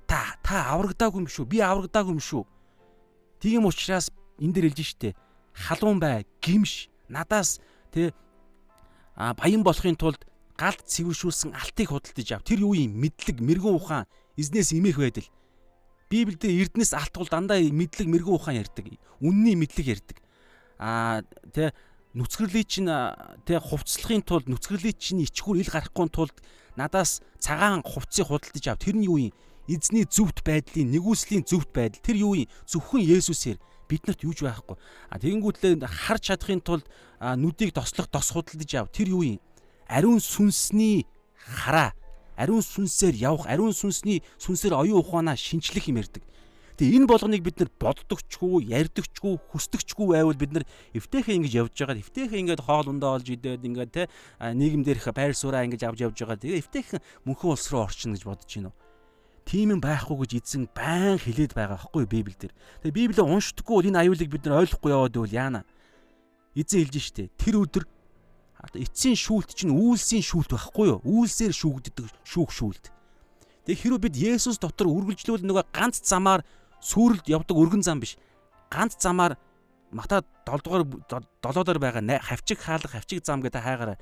та аврагдаагүй юм шүү. Би аврагдаагүй юм шүү. Тийм учраас энэ дээр хэлж штэ. Халуун бай, гимш, надаас тэ баян болохын тулд галд цэвэршүүлсэн алтыг худалдаж ав. Тэр юу юм? Мэдлэг, мэрэгэн ухаан, эзнээс эмээх байдал. Библиэд эрдэнэс алт бол дандаа мэдлэг, мэрэгэн ухаан ярьдаг. Үнний мэдлэг ярьдаг. Тэ нүцгэрлийг чинь тэ хувцлахын тулд нүцгэрлийг чинь ичхүүр ил гарахгүй тулд надаас цагаан хувцсыг худалдаж ав. Тэр нь юу юм? Эзний зөвхт байдлын, нэгүслийн зөвхт байдал. Тэр юу юм? Зөвхөн Есүсээр биднэрт юу ч байхгүй. Тэгэнгүүтлээ харж чадахын тулд нүдийг тослох тос худалдаж ав. Тэр юу юм? Ариун сүнсний хараа, ариун сүнсээр явах, ариун сүнсний сүнсээр оюун ухаанаа шинчлэх юм ярьдаг. Тэгээ энэ болгоныг бид нар боддогчгүй, ярьдагчгүй, хүсдэгчгүй байвал бид нар эвтэйхэн ингэж явж байгаа. Эвтэйхэн ингэж хоол ундаа олж идээд ингээд те нийгэм дээрх байр сууриа ингэж авч явж байгаа. Тэгээ эвтэйхэн мөнхөн улс руу орчихно гэж бодож байна уу? Тийм юм байхгүй гэж эзэн байн хэлээд байгаа байхгүй Библиэлд. Тэгээ Библийг уншдаггүй бол энэ аюулыг бид нар ойлгохгүй яваад байвал яана. Эзэн хэлж штэ. Тэр өдөр эцсийн шүүлт чинь үйлсийн шүүлт байхгүй юу? Үйлсээр шүүгддэг шүүх шүүлт. Тэгээ хэрвээ бид Есүс дотор үргэлжлүүл нөгөө ганц замаар сүрэлд явдаг өргөн зам биш. Ганц замаар Матай 7 дугаар 7 дээр байгаа хавчиг хаалга, хавчиг зам гэдэг хайгаараа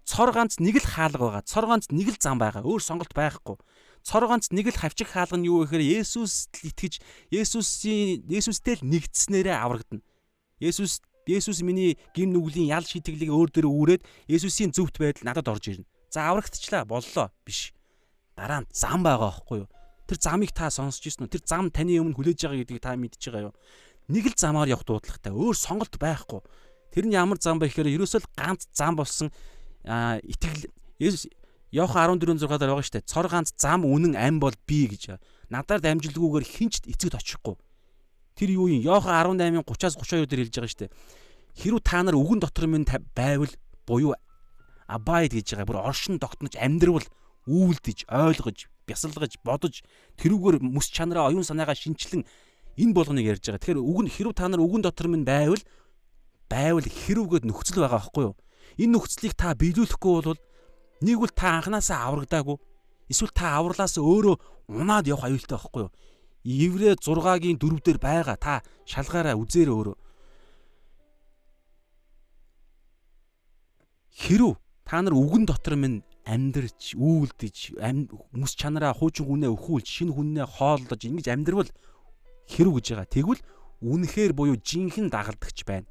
цор ганц нэг л хаалга байгаа. Цор ганц нэг л зам байгаа. Өөр сонголт байхгүй. Цор ганц нэг л хавчиг хаалга нь юу гэхээр Есүст л итгэж, Есүстэй л нэгдснээрээ аврагдана. Есүс миний гим нүглийн ял шийтгэлийг өөр дөрөө үүрээд Есүсийн зөвхт байдал надад орж ирнэ. За аврагдчихлаа, боллоо биш. Дараа нь зам байгаа байхгүй юу? Тэр замыг та сонсч ирсэн үү? Тэр зам таны өмнө хүлээж байгаа гэдгийг та мэдж байгаа юу? Нэг л замаар явах дуудлагатай. Өөр сонголт байхгүй. Тэр нь ямар зам бэ гэхээр ерөөсөө л ганц зам болсон итгэл Есүс Иохан 14:6 дээр байгаа шүү дээ. Цор ганц зам үнэн ам бол би гэж. Надаар дамжилгүйгээр хинч эцэгт очихгүй. Тэр юу юм? Иохан 18:30-аас 32 дээр хэлж байгаа шүү дээ. Хэрвээ та нар үгэн дотор минь байвал буюу abide гэж байгаа. Бүр оршин тогтнож амьдрвал үйлдэж, ойлгож, бясалгаж, бодож тэрүүгээр мэс чанараа, оюун санаагаа шинчлэн энэ болгоныг ярьж байгаа. Тэгэхээр үг нь хэрв та нар үгэн дотор минь байвал хэрвгээд нөхцөл байгаа байхгүй юу? Энэ нөхцөлийг та биелүүлэхгүй бол нэг бол та анханасаа аврагдаагүй. Эсвэл та авралаас өөрөө унаад явах аюултай байхгүй юу? Еврей 6-гийн 4 дээр байгаа. Та шалгаараа үзээрэй өөрөө. Хэрв та нар үгэн дотор минь амьдрч, үйлдэж, мэс чанараа хуучин хүнээ өхүүлж, шинэ хүнээ хооллож ингэж амьдрвал хэрв гэж байгаа. Тэгвэл үнэхээр буюу жинхэнэ дагалдагч байна.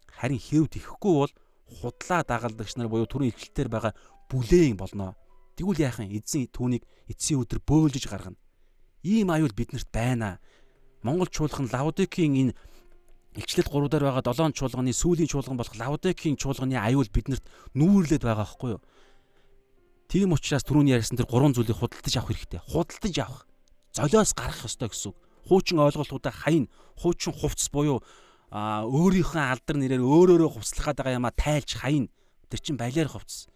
Харин хэрв тэхгүй бол худлаа дагалдагч нар буюу түрүүн илчлэлтээр байгаа бүлээн болно. Тэгвэл яах юм? Эзэн түүнийг эцсийн өдөр бөөлжиж гаргана. Ийм аюул биднэрт байна. Монгол чуулган Лаодикийн энэ Илчлэл 3 дээр байгаа 7 чуулганы сүүлийн чуулган болох Лаодикийн чуулганы аюул биднэрт нүүрлээд байгаа байхгүй юу? Тийм учраас түрүүний ярьсан тэр 3 зүйлийг худалдаж авах хэрэгтэй. Худалдаж авах. Золиос гаргах ёстой гэсэн үг. Хуучин ойлголтуудаа хайн, хуучин хувцас буюу өөрийнхөө алдар нэрээр өөрөөрөө хувцлах гээд байгаа юмаа тайлж хайн. Тэр чинь балиар хувцас.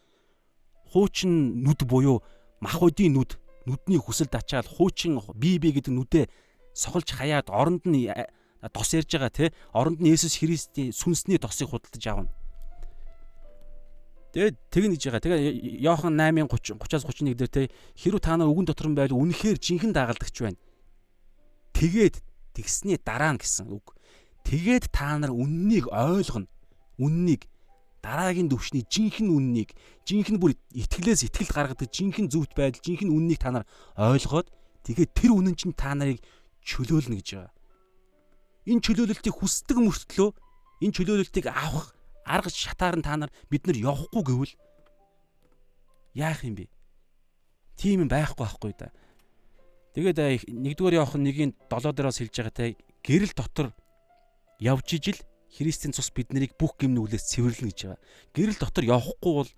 Хуучин нүд буюу мах удийн нүд, нүдний хүсэлд ачаал хуучин бие бие гэдэг нүдээ сохолж хаяад оронд нь дос ярьж байгаа те, оронд нь Есүс Христийн сүнсний досыг худалдаж авна. Тэгээд тэгнэ гэж байгаа. Тэгээ Иохан 8-ын 30 30-аас 31 дээр те, хэрв та нар үгэн дотор нь байл үнэхээр жинхэнэ дагалдагч байна. Тэгээд тэгсний дараа нь гэсэн үг. Тэгээд та нар үннийг ойлгоно. Үннийг, дараагийн төвшний жинхэнэ үннийг, жинхэнэ бүр итгэлээс итгэл гаргадаг жинхэнэ зөвхт байдал, жинхэнэ үннийг та нар ойлгоод тэгээд тэр үнэн чинь та нарыг чөлөөлнө гэж байгаа. Энэ чөлөөлөлтийг хүсдэг мөртлөө энэ чөлөөлөлтийг авах арга шатаар нь та нар бид нар явахгүй гэвэл яах юм бэ? Тийм юм байхгүй байхгүй да. Тэгээд 1-р Иохан 1-ийн 7 дээр бас хэлж байгаа те, гэрэл дотор явж ижил Христийн цус бид нарыг бүх гэм нүглээс цэвэрлэнэ гэж байгаа. Гэрэл дотор явахгүй бол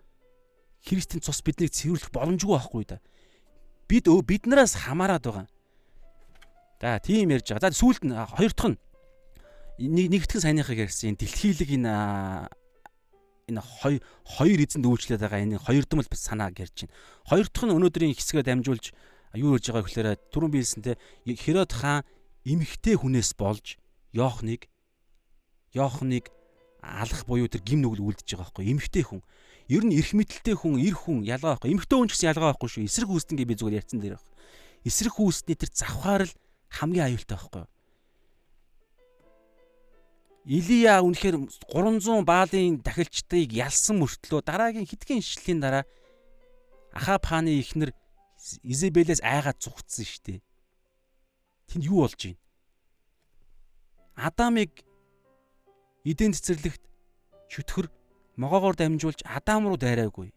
Христийн цус биднийг цэвэрлэх боломжгүй байхгүй да. Бид биднээс хамаарат байгаа. За тийм ярьж байгаа. За сүүлд нь хоёр дахь нь нэгтгэн саяныхыг ярьсан энэ дэлхийлэг энэ хоёр эзэнд үйлчлээд байгаа энэ хоёрдмол санаа ярьж байна. Хоёр дахь нь өнөөдрийн хэсгээр дамжуулж юу ярьж байгаа гэхээр түрүүн би хэлсэн те, Херод хаан эмэгтэй хүнээс болж Йоохныг алах буюу тэр гим нүгэл үлдэж байгаа байхгүй, эмэгтэй хүн. Ер нь эрх мэдэлтэй хүн, эр хүн ялгаа байхгүй. Эмэгтэй хүн ч гэсэн ялгаа байхгүй шүү. Эсрэг хүүстэн гэж би зүгээр ярьсан дээр баг. Эсрэг хүүстний тэр завхаар л хамгийн аюултай байхгүй. Илия үнэхээр 300 баалын дахилчдыг ялсан мөртлөө дараагийн хэдхэн ишлэлийн дараа Ахаб хааны эхнэр Изебелээс айгаад зүгтсэн шүү дээ. Тэнд юу болж байна? Адамыг эдийн цэцэрлэгт чөтгөр могоогоор дамжуулж Адам руу дайраагүй.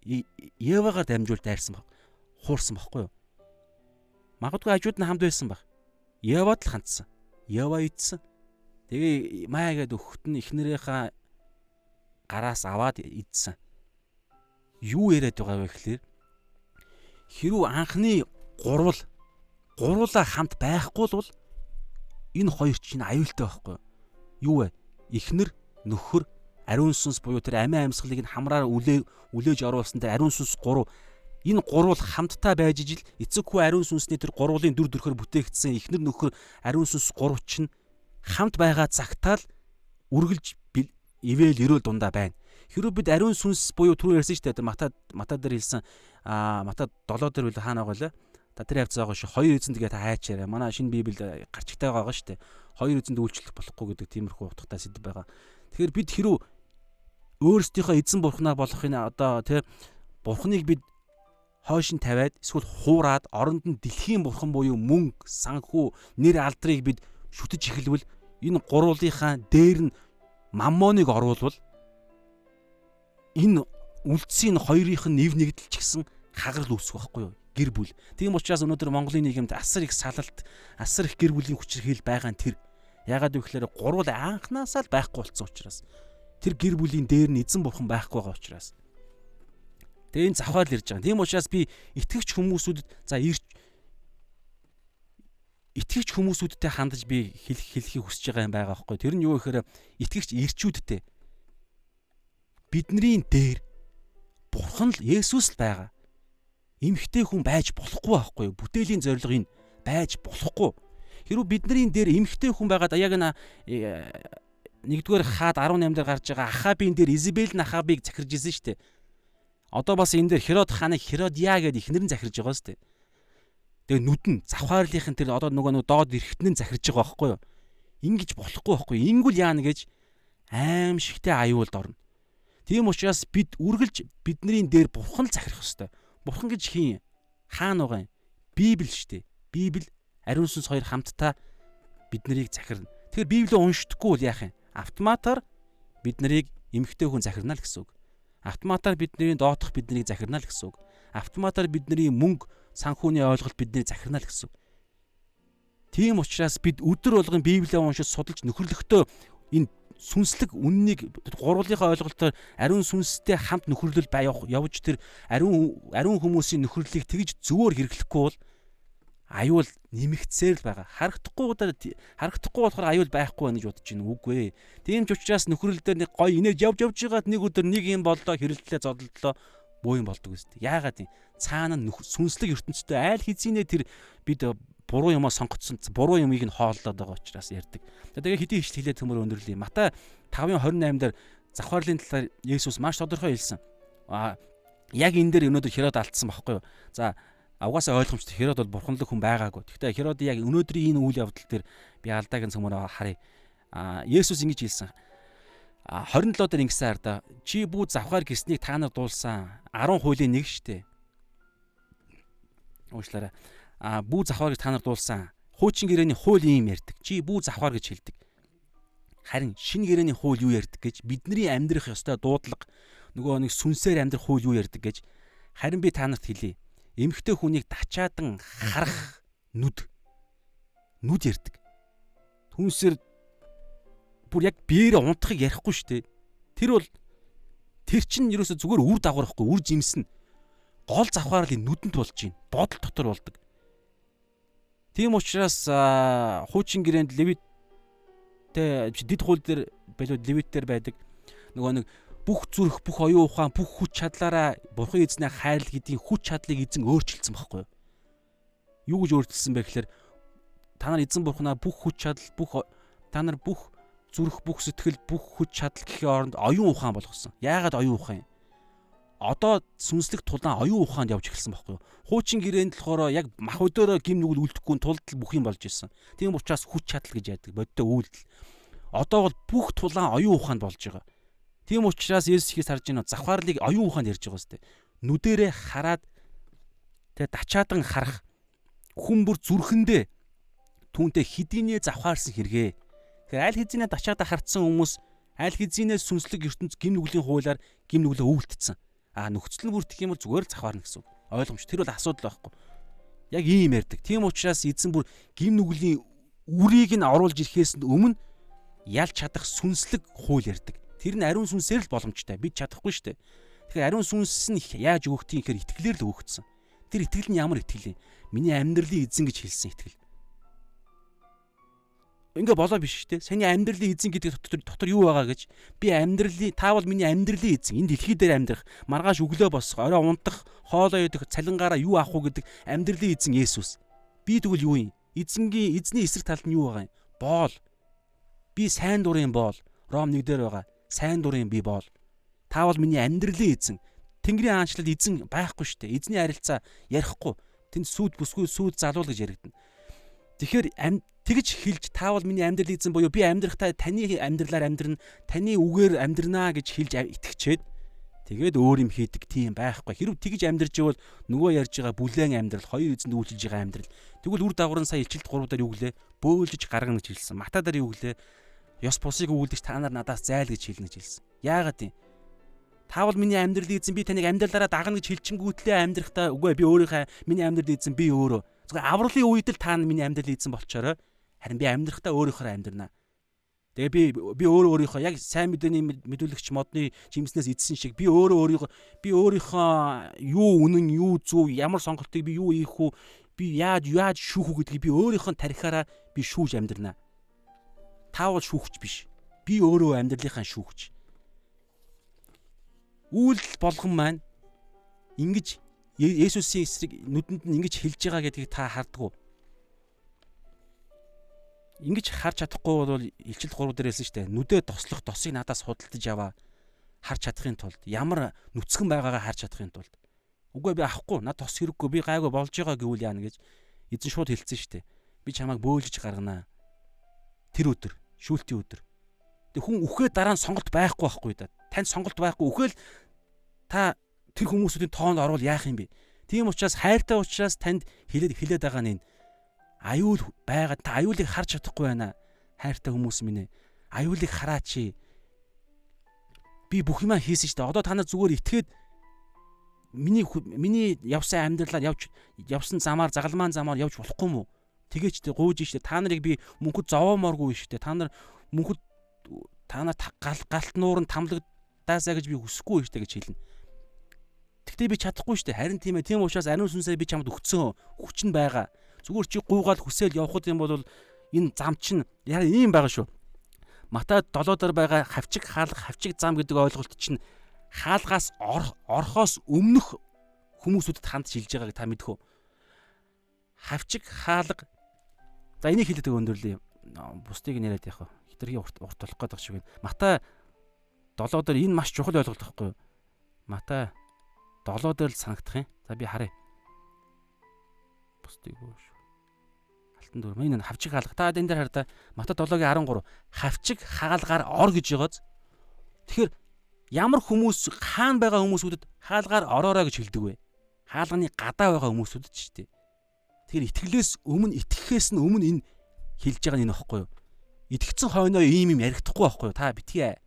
Евагаар дамжуулж дайрсан баг. Хуурсан баггүй юу? Магадгүй ажууд нь хамт байсан баг. Евад л хандсан. Ева идсэн. Тэгээ маа гээд өгөхт нь эхнэрийнхаа гараас аваад идсэн. Юу яриад байгаа вэ гэхлээр хэрв анхны гурвуулаа хамт байхгүй бол энэ хоёр чинь аюултай байхгүй юу? Вэ? Эхнэр, нөхөр, ариун сүнс буюу тэр амиа амьсгалыг нь хамраар үлээж оруулсан тэр ариун сүнс гурав, энэ гурвал хамтдаа байж ижил эцэг хүү ариун сүнсний тэр гурвын дүр төрхөөр бүтээгдсэн эхнэр, нөхөр, ариун сүнс гурав чинь хамт байгаа цагтаа л үргэлж ивэл өрөөл дундаа байна. Хэрвээ бид ариун сүнс буюу түрүү ярьсан шүү дээ. Мата дээр хэлсэн, Мата 7 дээр үл хаана байгаа лээ? Та тэр хавцаа байгаа шүү. Хоёр эзэнд тэгээд хайчаарай. Манай шинэ Библиэд гарчигтай байгаа шүү дээ. Хоёр эзэнд үйлчлэх болохгүй гэдэг тиймэрхүү утгатай сэдв байгаа. Тэгэхээр бид хэрв өөрсдийнхөө эзэн бурхнаа болох энэ одоо тий бурхныг бид хойш нь тавиад эсвэл хуураад оронд нь дэлхийн бурхан буюу мөнгө, санхүү, нэр алдрыг бид шүтэж эхэлвэл энэ гурвуулынхаа дээр нь маммоныг оруулвал энэ үлдсийн хоёрынх нь нэв нэгдэл ч гэсэн хагарал үүсэх байхгүй юу? Гэр бүл. Тийм учраас өнөөдөр Монголын нийгэмд асар их салалт, асар их гэр бүлийн хүчирхийлэл байгаа нь тэр. Яагаад вэ гэхээр гурвал анхнаасаа л байхгүй болсон учраас. Тэр гэр бүлийн дээр нь эзэн бурхан байхгүй байгаа учраас. Тэгээ энэ завхаал ирж байгаа. Тийм учраас би итгэгч хүмүүсүүдэд за итгэгч хүмүүсүүдтэй хандаж би хэлхийг хүсэж байгаа юм байгаа байхгүй. Тэр нь юу гэхээр итгэгч ирчүүдтэй бидний дээр бурхан л Есүс л байгаа. Эмэгтэй хүн байж болохгүй байхгүй юу? Бүтээлийн зорилго энэ байж болохгүй. Хэрвээ бидний дээр эмэгтэй хүн байгаад яг нэгдүгээр хаад 18 дээр гарч байгаа Ахабын дээр Изабел нь Ахабыг захирж исэн шүү дээ. Одоо бас энэ дээр Херод хааныг Херодиа гэдээ эхнэр нь захирж байгаа шүү дээ. Тэгээ нүд нь завхаарлынхын тэр одоо нөгөө доод эрхтэн нь захирж байгаа байхгүй юу? Ингиж болохгүй байхгүй. Ингүүл яана гэж аимшигтэй аюулд орно. Тийм учраас бид үргэлж бидний дээр бурхан л захирах ёстой. Бурхан гэж хийн? Хаана байгаа юм? Библи шүү дээ. Библи, ариун сүнс хоёр хамтдаа бид нарыг захирна. Тэгэхээр Библийг уншдаггүй бол яах юм? Автоматар бид нарыг эмэгтэй хүн захирна л гэсэн үг. Автоматар бидний доотох биднийг захирна л гэсэн үг. Автоматар бидний мөнгө санхүүний ойлголт бидний захирна л гэсэн. Тийм учраас бид өдөр болгон Библийг уншиж судалж нөхөрлөхдөө энэ сүнслэг үннийг гурвлынхаа ойлголтоор ариун сүнстэй хамт нөхөрлөл явж тэр ариун хүмүүсийн нөхөрлөлийг тэгж зөвөр хэрэглэхгүй бол аюул нэмэгдсээр л байгаа. Харагдахгүй болохоор аюул байхгүй байна гэж бодож байна. Үгүй ээ. Тийм ч учраас нөхөрлөл дээр нэг гоё инээж явж байгаад нэг өдөр нэг юм боллоо, хэрэлдлээ, зодолдлоо, буу юм болдог үстэй. Яагаад юм? Цаана сүнслэг ертөнцтэй айл хэзээ тэр бид буруу юмаа сонгоцсон, буруу юмыг нь хооллоод байгаа учраас ярьдаг. Тэгээ хэдийн ишлэл хэлээд төмөр өндөрлөе. Матай 5:28 дээр завхаарлын талаар Есүс маш тодорхой хэлсэн. Яг энэ дээр өнөөдөр Херод алдсан байхгүй юу? За угаасаа ойлгомжтой Херод бол бурханлаг хүн байгаагүй. Гэхдээ Херод яг өнөөдрийн энэ үйл явдал дээр би алдааг нь цөмөр харъя. Есүс ингэж хэлсэн. 27 дээр ингэсэн хардаа чи бүү завхаар гиснийг та нар дуулсан 10 хуулийн нэг штэ. Уучлаарай. Бүү завхаар гэж та нар дуулсан. Хуучин гэрээний хууль ийм ярьдаг. Чи бүү завхаар гэж хэлдэг. Харин шинэ гэрээний хууль юу ярьдаг гэж бидний амьдрах ёстой дуудлага нөгөө нэг сүнсээр амьдрах хууль юу ярьдаг гэж харин би та нарт хэлье. Эмэгтэй хүнийг тачаадан харах нүд ярьдаг. Түнсээр бүр яг биеэрээ унтахыг ярихгүй шүү дээ. Тэр бол тэр чинь ерөөсө зүгээр үр дагавар байхгүй, үр жимсэн. Гол завхаарл энэ нүдэнд болж байна. Бодол дотор болдог. Тийм учраас хуучин гэрээнд Левиттэй дэд хууль дээр билүү Левит дээр байдаг нөгөө нэг бүх зүрх, бүх оюун ухаан, бүх хүч чадлаараа Бурхан эзнээ хайрлал гэдгийн хүч чадлыг эзэн өөрчилсөн байхгүй юу? Юу гэж өөрчилсөн бэ гэхээр та нар эзэн Бурханаа бүх хүч чадал, бүх та нар бүх зүрх, бүх сэтгэл, бүх хүч чадал гэхийн оронд оюун ухаан болгосон. Яагаад оюун ухаан юм? Одоо сүнслэг тулаан оюун ухаанд явж эхэлсэн байхгүй юу? Хуучин гэрээнд болохоор яг мах өдөөрөө гим нүгэл үлдэхгүй тулд л бүх юм болж исэн. Тийм учраас хүч чадал гэж яадаг. Бодтой үйлдэл. Одоо бол бүх тулаан оюун ухаанд болж байгаа. Тийм учраас Есүс ихээс харж байна. Завхаарлыг оюун ухаанд ярьж байгаа сте. Нүдэрээ хараад тэ дачаадан харах хүн бүр зүрхэндээ түүнтэй хэдийнэ завхаарсан хэрэгээ. Тэгэхээр аль хэзээ дачаадаа хардсан хүмүүс аль хэзээ сүнслэг ертөнц гим нүглийн хуулиар гим нүглээ өвөлдсөн. Нөхцөл нь бүртгэх юм бол зүгээр л завхаарна гэсэн үг. Ойлгомж. Тэр бол асуудал байхгүй. Яг ийм ярьдаг. Тийм учраас эзэн бүр гим нүглийн үрийг нь оруулж ирэхээс өмнө ялж чадах сүнслэг хууль ярьдаг. Тэр нь ариун сүнсээр л боломжтой. Бид чадахгүй шүү дээ. Тэгэхээр ариун сүнс нь яаж өгөх юм гэхээр итгэлээр л өгөгдсөн. Тэр итгэл нь ямар итгэл юм? Миний амьдралын эзэн гэж хэлсэн итгэл. Ингээ болоо биш шүү дээ. Саний амьдралын эзэн гэдэг дотор юу байгаа гэж би амьдралын та бол миний амьдралын эзэн. Энэ дэлхий дээр амьдрах, маргааш өглөө босох, орой унтах, хоолоо идэх, цалингаараа юу авах уу гэдэг амьдралын эзэн Есүс. Би тэгвэл юу юм? Эзэнгийн эзний эсрэг талд нь юу байгаа юм? Боол. Би сайн дурын боол. Ром 1 дээр байгаа. Сайн дурын би боол. Та бол миний амьдралын эзэн. Тэнгэрийн хаанчлал эзэн байхгүй шүү дээ. Эзний харилцаа ярихгүй. Тэнд сүд бүсгүй сүд залуул гэж яригдана. Тэгэхээр тэгж хэлж та бол миний амьдралын эзэн буюу би амьдрахдаа таны амьдралаар амьдрна, таны үгээр амьдрнаа гэж хэлж итгэчээд тэгээд өөр юм хийдэг тийм байхгүй. Хэрв тэгж амьдарч ивэл нөгөө ярьж байгаа бүлээн амьдрал, хоёр эзэнд үйлчилж байгаа амьдрал. Тэгвэл үр дагавар нь сая илчилт 3 дээр юу гэлээ? Бөөлжиж гаргана гэж хэлсэн. Матай дээр юу гэлээ? Ёс бусыг өгүүлдэгч та нар надаас зайл гэж хэлнэ гэж хэлсэн. Яагаад юм? Та бол миний амьдралын эзэн, би таныг амьдралаараа дагна гэж хэлчингүүтлээ амьдрахдаа үгүй би өөрийнхөө миний амьдралын эзэн би өөрөө. Зөвхөн авралын үед л та миний амьдралын эзэн болчоорой. Харин би амьдрахдаа өөрийнхөө амьдрнаа. Тэгээ би өөрөө өөрийнхөө яг сайн мэдээний мэдүүлэгч модны жимснээс идсэн шиг би өөрөө өөрийнхөө би өөрийнхөө юу үнэн, юу зөв, ямар сонголтыг би юу хийх үү, би яаж шүүх үү гэдгийг би өөрийнхөө тарихаараа би шүүж амьдрнаа. Та бол шүүгч биш. Би өөрөө амьдралынхаа шүүгч. Үйлдэл болгон маань ингэж Есүсийн эсрэг нүдэнд нь ингэж хэлж байгаа гэдгийг та хардгуу. Ингэж харж чадахгүй бол илчилт 3 дээр хэлсэн шүү дээ. Нүдээ тослох тосыг надаас худалдаж аваа. Харж чадахын тулд ямар нүцгэн байгаагаа харж чадахын тулд. Үгүй би авахгүй, над тос хэрэггүй, би гайгүй болж байгаа гэвэл яана гэж эзэн шууд хэлсэн шүү дээ. Би чамайг бөөлжиж гарганаа. Тэр өдөр, шүүлтийн өдөр. Тэг хүн үхээ дараа нь сонголт байхгүй байхгүй да. Танд сонголт байхгүй. Үхэл та тэр хүмүүсүүдийн тоонд орвол яах юм бэ? Тийм учраас хайртай учраас танд хэлээд байгаа нь энэ аюул байгаа. Та аюулыг харж чадахгүй байна. Хайртай хүмүүс минь ээ. Аюулыг хараач. Би бүх юмаа хийсэн шүү дээ. Одоо та нар зүгээр итгээд Миний явсан амьдралаар явж явсан замаар загалмаан замаар явж болохгүй юм уу? Тэгээч тэ гуйж штэ. Та нарыг би мөнхөд зовоомооргүй штэ. Та нар мөнхөд та нар галт нуурын тамлагдаасаа гэж би хүсэхгүй штэ гэж хэлнэ. Тэгтээ би чадахгүй штэ. Харин тийм ээ. Тийм учраас ариун сүнсээ би чамд өгцөн. Хүч нь байгаа. Зүгээр чи гуйгаал хүсээл явхад юм бол энэ зам чинь яа ийм байгаа шүү. Матай 7 дээр байгаа хавчиг хаалга хавчиг зам гэдэг ойлголт чинь хаалгаас орхоос өмнөх хүмүүсүүдэд хандж хэлж байгааг та мэдэх үү? Хавчиг хаалга. За энийг хэлээд өндөрлөе. Бусдыг нэрэд яах вэ? Хитрхи урт болох гээд байгаа шиг байна. Матай 7 дээр энэ маш чухал ойлголт байхгүй юу? Матай 7 дээр л санагдах юм. За би харъя. Бусдыг шүү. Алтан дүр. Энэ хавчиг хаалга. Та энэ дээр хар та. Матай 7-гийн 13 хавчиг хаалгаар ор гэж байгааз. Тэгэхээр ямар хүмүүс хаана байгаа хүмүүсүүдэд хаалгаар ороорой гэж хэлдэг вэ? Хаалганы гадаа байгаа хүмүүсүүдэд ч тийм. Тэгэхээр итгэлээс өмнө итгэхээс нь өмнө энэ хэлж байгаа нь энэ багхгүй юу? Итгэцэн хойноо ийм юм ярихдаггүй байхгүй юу? Та битгий.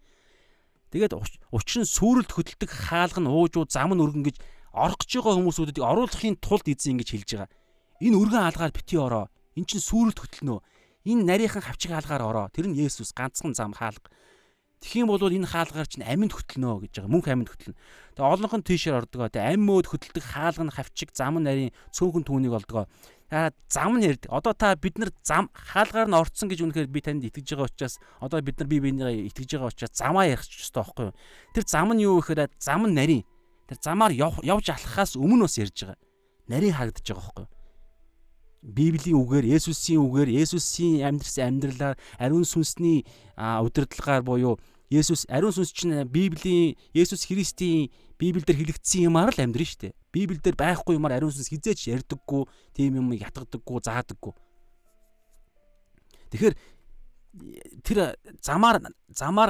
Тэгээд учир нь сүрэлд хөдөлдөг хаалга нь уужуу зам нь өргөн гэж орох гэж байгаа хүмүүсүүдэд оруулахын тулд эзэн ингэж хэлж байгаа. Энэ өргөн хаалгаар битгий ороо. Эн чинь сүрэлд хөтлөнө. Энэ нарийнхан хавчиг хаалгаар ороо. Тэр нь Есүс ганцхан зам хаалга. Тэгэх юм бол энэ хаалгаар чинь аминд хөтлөнө гэж байгаа. Мөнх аминд хөтлөнө. Тэгээ олонхон тийшээр ордгоо. Тэгээ ам мөөд хөтэлдэг хаалга нь хавчиг зам нь нарийн цөөхөн түүнийг олдгоо. Та зам нь ярьд. Одоо та бид нар зам хаалгаар нь орцсон гэж үнэхээр би танд итгэж байгаа учраас одоо бид нар бие биенийгээ итгэж байгаа учраас замаа ярих ч ёстой байхгүй юу? Тэр зам нь юу гэхээр зам нь нарийн. Тэр замаар явж алхахаас өмнө бас ярьж байгаа. Нарийн харагдаж байгаа байхгүй юу? Библийн үгээр, Есүсийн үгээр, Есүсийн амьдрсан амьдралаар, ариун сүнсний удирдлагаар буюу Есүс ариун сүнс чинь Библийн Есүс Христийн Библиэлд хэлэгдсэн юмар л амьдрын шүү дээ. Библиэлд байхгүй юмар ариун сүнс хизээч ярьдаггүй, тийм юм ятгадаггүй, заадаггүй. Тэгэхээр тэр замаар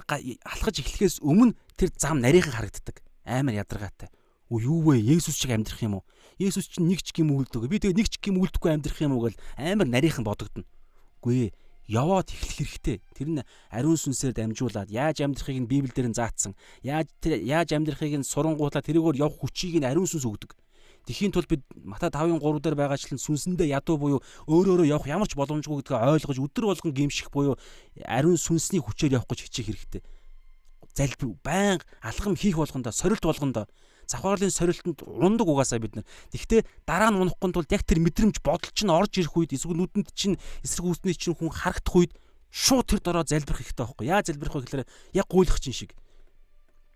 алхаж эхлэхээс өмнө тэр зам нарийнхан харагддаг. Амар ядаргаатай. Өө юу вэ? Есүс шиг амьдрах юм уу? Есүс чинь нэг ч гим үлдээгүй. Би тэгээ нэг ч гим үлдэхгүй амьдрах юм уу гэл амар нарийнхан бодогдно. Үгүй ээ. Яваад эхлэх хэрэгтэй. Тэр нь ариун сүнсээр дамжуулаад яаж амьдрахыг нь Библиэлд нь заасан. Яаж амьдрахыг нь сурангуутлаа тэрүүгээр явах хүчийг нь ариун сүнс өгдөг. Тэхийн тулд бид Матай 5-ын 3 дээр байгаачлан сүнсэндээ ядуу буюу өөрөөрөө явах ямар ч боломжгүй гэдгээ ойлгож өдөр болгон гимших буюу ариун сүнсний хүчээр явах гэж хичээх хэрэгтэй. Залбир байнга алхам хийх болгондоо сорилт болгондоо завхаарлын сорилтонд ундаг угаасаа бид нар. Тэгэхдээ дараа нь унахгүй тулд яг тэр мэдрэмж бодол чинь орж ирэх үед эсвэл нүдэнд чинь эсрэг үүсний чинь хүн харагдах үед шууд тэр дороо залбирах хэрэгтэй байхгүй. Яаж залбирах вэ гэхээр яг гуйлах чинь шиг.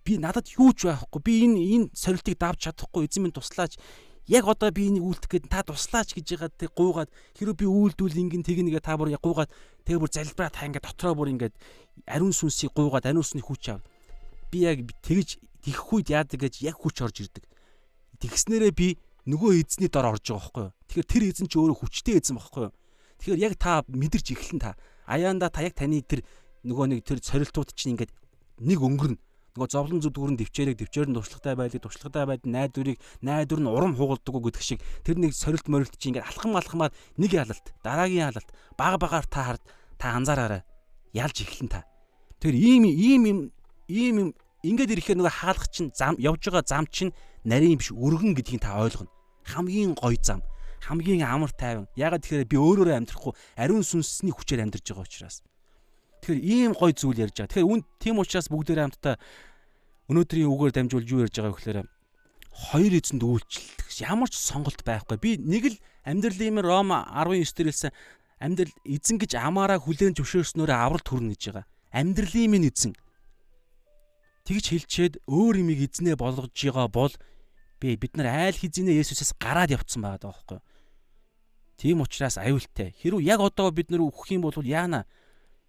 Би надад юу ч байхгүй. Би энэ сорилтыг давж чадахгүй. Эзэн минь туслаач. Яг одоо би энийг үйлдэх гээд та туслаач гэж яагаад тэг гуйгаад хэрвээ би үйлдвэл ингэн тэгнэ гэ та бүр гуйгаад тэг бүр залбираа та ингээд дотроо бүр ингээд ариун сүнсийг гуйгаад ариун сүнсний хүч ав. Би яг тэгж тэгэх үед яадаг гэж яг хүч орж ирдэг. Тэгснээрээ би нөгөө эзний дор орж байгаа байхгүй юу? Тэгэхээр тэр эзэн чи өөрөө хүчтэй эзэн байхгүй юу? Тэгэхээр яг та мэдэрч эхлэн та. Аяанда та яг таны тэр нөгөө нэг тэр сорилтууд чинь ингээд нэг өнгөрнө. Нөгөө зовлон зүдгүүрэн дэвчээрэг дэвчээр нь туршлагатай байлыг туршлагатай байд найдварыг найдвар нь урам хугалдаггүй гэдэг шиг тэр нэг сорилт морилт чинь ингээд алхам алхамаар нэг ялалт дараагийн ялалт баг багаар та та анзаараарай. Ялж эхлэн та. Тэр ийм ийм ийм ингээд ирэхээр нөгөө хаалга чинь зам явж байгаа зам чинь нарийн биш өргөн гэдгийг та ойлгоно. Хамгийн гоё зам, хамгийн амар тайван. Яагаад тэгэхээр би өөрөөрөө амьдрахгүй ариун сүнсний хүчээр амьдарч байгаа учраас. Тэгэхээр ийм гоё зүйл ярьж байгаа. Тэгэхээр тийм учраас бүгдээрээ хамтдаа өнөөдрийн үгээр дамжуулж юу ярьж байгаа вэ гэхээр хоёр эзэнд үйлчлэх ямар ч сонголт байхгүй. Би нэг л амьдралын Ром 19 дээр хэлсэн амьдрал эзэн гэж амаараа хүлээн зөвшөөрснөөрөө авралт хүрнэ гэж байгаа. Амьдралын минь эзэн. Тэгж хэлчихэд өөр юмыг эзнээ болгож байгаа бол бид нар айл хэзээ Есүсээс гараад явцсан байгаа даа байхгүй юу? Тийм учраас аюултай. Хэрвээ яг одоо бид нар үхэх юм бол яана?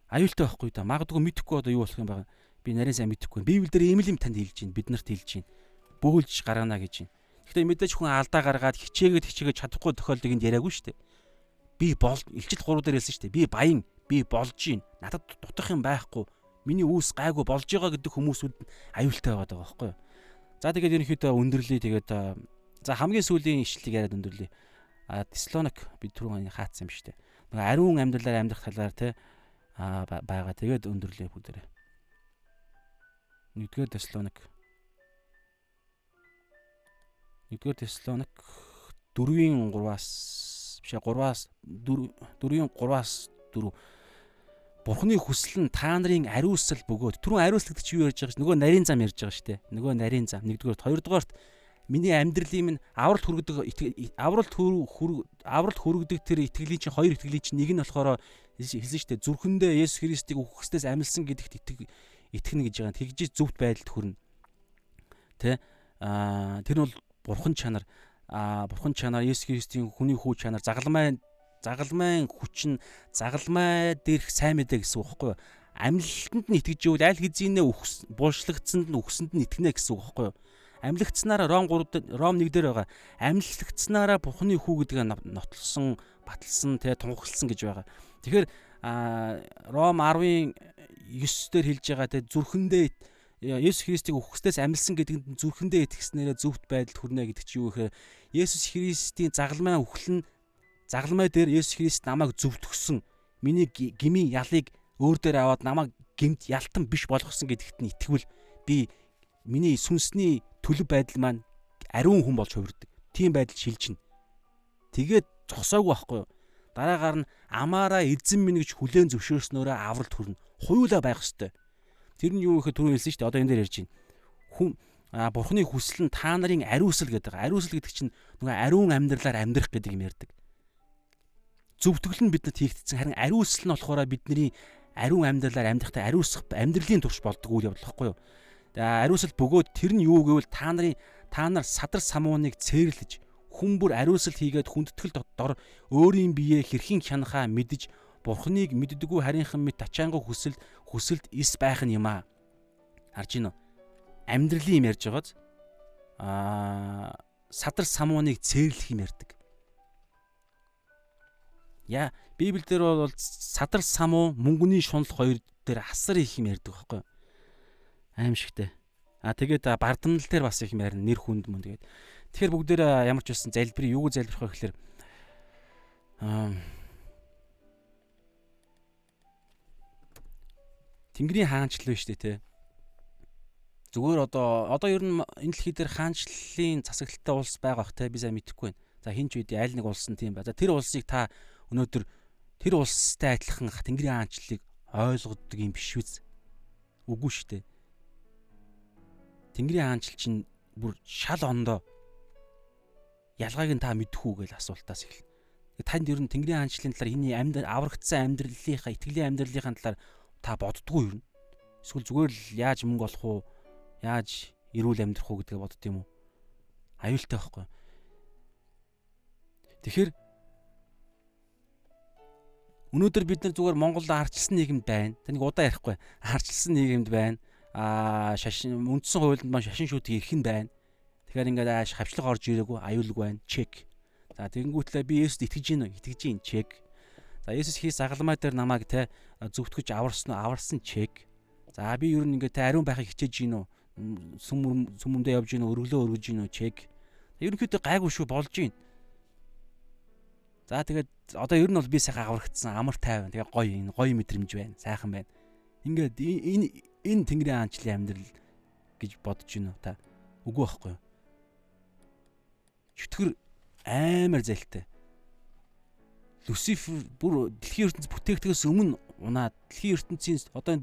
Аюултай байхгүй да. Магадгүй мэдэхгүй одоо юу болох юм байгаа. Би нарийн сайн мэдэхгүй. Библиэлд ийм л юм танд хэлж байна. Бид нарт хэлж байна. Бөөлж гаргана гэж байна. Гэхдээ мэдээж хүн алдаа гаргаад хичээгээд чадахгүй тохиолдлыг энд яриаггүй шүү дээ. Би бол Илчил 3 дээр хэлсэн шүү дээ. Би баян, би болж байна. Надад дутах юм байхгүй. Миний үүс гайгүй болж байгаа гэдэг хүмүүсүүд аюултай байгаа даа байхгүй юу? За тэгээд ерөнхийдөө өндөрлөе. Тэгээд за хамгийн сүүлийн ишлэлийг яриад өндөрлөе. А Теслоник бид түрүүн хаацсан юм шүү дээ. Нөгөө ариун амьдралаар амьдрах талаар те байгаа. Тэгээд өндөрлөе бүгдээрээ. 1-р Теслоник 1-р Тесалоник 4-ийн 3-аас биш 3-аас 4-ийн 3-аас 4. Бурхны хүсэл нь та нарын ариусал бөгөөд түрүүн ариусал гэдэг чи юу ярьж байгаа юм? Нөгөө нарийн зам ярьж байгаа шүү дээ. Нөгөө нарийн зам. 1-р 2-дугаарт миний амьдралын минь авралт хүргэдэг авралт авралт хүргэдэг тэр итгэлийн чинь хоёр итгэлийн чинь нэг нь болохоор хэлсэн шүү дээ. Зүрхэндээ Есүс Христийг үхгсдээс амилсан гэдэгт итгэнэ гэж байгаа. Тэгжиж зөвхт байдалд хүрнэ. Тэ? Аа тэр нь бол бурхан чанар. Аа бурхан чанар Есүс Христийн хүний хүү чанар загалмай хүч нь загалмай дээрх сайн мэдээ гэсэн үг байхгүй юу? Амьлалтанд нь итгэж ивэл аль хэзээ булшлагдсанд нь үхсэнд нь итгэнэ гэсэн үг байхгүй юу? Амьлагдсанаараа Ром 3 Ром 1 дээр байгаа. Амьлагдсанаараа Бурхны хүү гэдгээ нотлсон, баталсан, тэ тунхагласан гэж байгаа. Тэгэхээр Ром 10-ын 9 дээр хэлж байгаа тэ зүрхэндээ Есүс Христийг үхгсдээс амилсан гэдгэнд зүрхэндээ итгэснээрээ зөвхт байдалд хүрнэ гэдэг чинь юу гэхээр Есүс Христийн загалмай үхэл нь загалмай дээр Есүс Христ намайг зөвтгөсөн. Миний гмийн ялыг өөр дээр аваад намайг гэмт ялтан биш болгосон гэдэгт нь итгэвэл би миний сүнсний төлөв байдал маань ариун хүн болж хувирдаг. Тийм байдал шилжинэ. Тэгээд зогсоогүй байхгүй юу? Дараагаар нь амаараа эзэн минь гэж хүлээн зөвшөөрснөөрөө авралт хүрнэ. Хуйлаа байх ёстой. Тэр нь юу гэхээр түрүү хэлсэн шүү дээ. Одоо энэ дээр ярьж байна. Хүн Бурхны хүсэл нь та нарын ариусал гэдэг. Ариусал гэдэг чинь нөгөө ариун амьдралаар амьдрах гэдэг юм ярьдаг. Зөвтгөл нь бидэнд хийгдсэн. Харин ариусал нь болохоор бидний ариун амьдралаар амьдрахтай ариусах амьдралын турш болдог үйл явдал байхгүй юу? Тэгээ ариусал бөгөөд тэр нь юу гэвэл та нар садар самууныг цээрлэж хүн бүр ариусал хийгээд хүндэтгэл дотор өөрийн биеэ хэрхэн хянахаа мэдж Бурхныг мэддэггүй харийнхан мэт ачаангүй хүсэлд эс байх нь юм аа. Харж гинөө. Амьдралын юм ярьж байгааз садар самууныг цээрлэх юм ярьдаг. Яа, Библиэлд бол садар самуу мөнгөний шунал хоёр дээр асар их юм ярьдаг байхгүй юу? Аимшигтэй. Тэгээд бардамнал дээр бас их юм ярина, нэр хүнд мөн тэгээд. Тэгэхээр бүгдээр ямар ч байсан залбирыг юуг залбирх вэ гэхээр Тэнгэрийн хаанчлал биш үү те. Зүгээр одоо ер нь энэ дэлхий дээр хаанчлалын засаглалтай улс байгаа бах те, би сайн мэдэхгүй байна. За хин ч үгүй аль нэг улс нь тийм ба. За тэр улсыг та өнөөдөр тэр улстай адилхан Тэнгэрийн хаанчлалыг ойлгодог юм биш үз? Үгүй шүү дээ. Тэнгэрийн хаанчлал чинь бүр шал ондоо ялгааг нь та мэдэх үү гэж асуултаас эхэлнэ. Танд ер нь Тэнгэрийн хаанчлалын талаар энэ амьдрал аврагдсан амьдралынхаа итгэлийн амьдралынхаа талаар та боддгоо ер нь. Эсвэл зүгээр л яаж мөнгө олох уу, яаж эрүүл амьдрах уу гэдгээ бодд юм уу? Аюултай байхгүй. Тэгэхээр өнөөдөр бид нар зүгээр Монголд арчилсан нийгэмд байна. Тэ нэг удаа ярихгүй. Арчилсан нийгэмд байна. Шашин үндсэн хуулинд маань шашин шүтг эрх нь байна. Тэгэхээр ингээд ааш хавчлага орж ирээгүй аюулгүй байна. Чек. За тэгэнгүүтлээ би Есүст итгэж гин үү? Итгэж гин. Чек. За Есүс Христ загалмай дээр намайг те зөвтгөж аварсан уу? Аварсан. Чек. За би ер нь ингээд те ариун байхыг хичээж гин үү? Сүм сүмөндөө явж гин үү? Өргөлөө өргөж гин үү? Чек. Ерөнхийдөө гайгүй шүү болж гин. За тэгээд одоо ер нь бол би сайхан аврагдсан, амар тайван. Тэгээ гоё энэ гоё мэдрэмж байна. Сайхан байна. Ингээд энэ Тэнгэрийн хаанчлалын амьдрал гэж бодож гин үү та? Үгүй байхгүй юу? Чөтгөр амар зайлтай. Люцифер бүр дэлхийн ертөнц бүтээгдэхээс өмнө унаад дэлхийн ертөнцийн одоо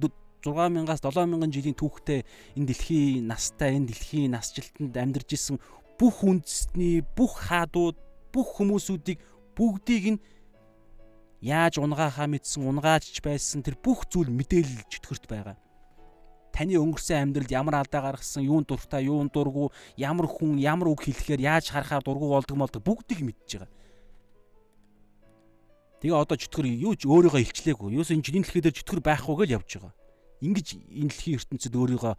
6000-аас 7000 жилийн түүхтэй энэ дэлхийн настай энэ дэлхийн насжилтанд амьдарч исэн бүх үндэстний бүх хаадууд бүх хүмүүсүүдийг бүгдийг нь яаж унгаахаа мэдсэн, унгаажч байсан тэр бүх зүйл мэдээлэл чөтгөрт байгаа. Таны өнгөрсөн амьдралд ямар алдаа гаргасан, юунд дуртай, юунд дургүй, ямар хүн, ямар үг хэлэхээр яаж харахаар дургүй болдог молдог бүгдийг мэдж байгаа. Тэгээ одоо чөтгөр юу ч өөрийгөө илчлээгүй. Юус энэ дэлхий дээр чөтгөр байхгүй гэж явж байгаа. Ингэж энэ дэлхийн ертөнцид өөрийгөө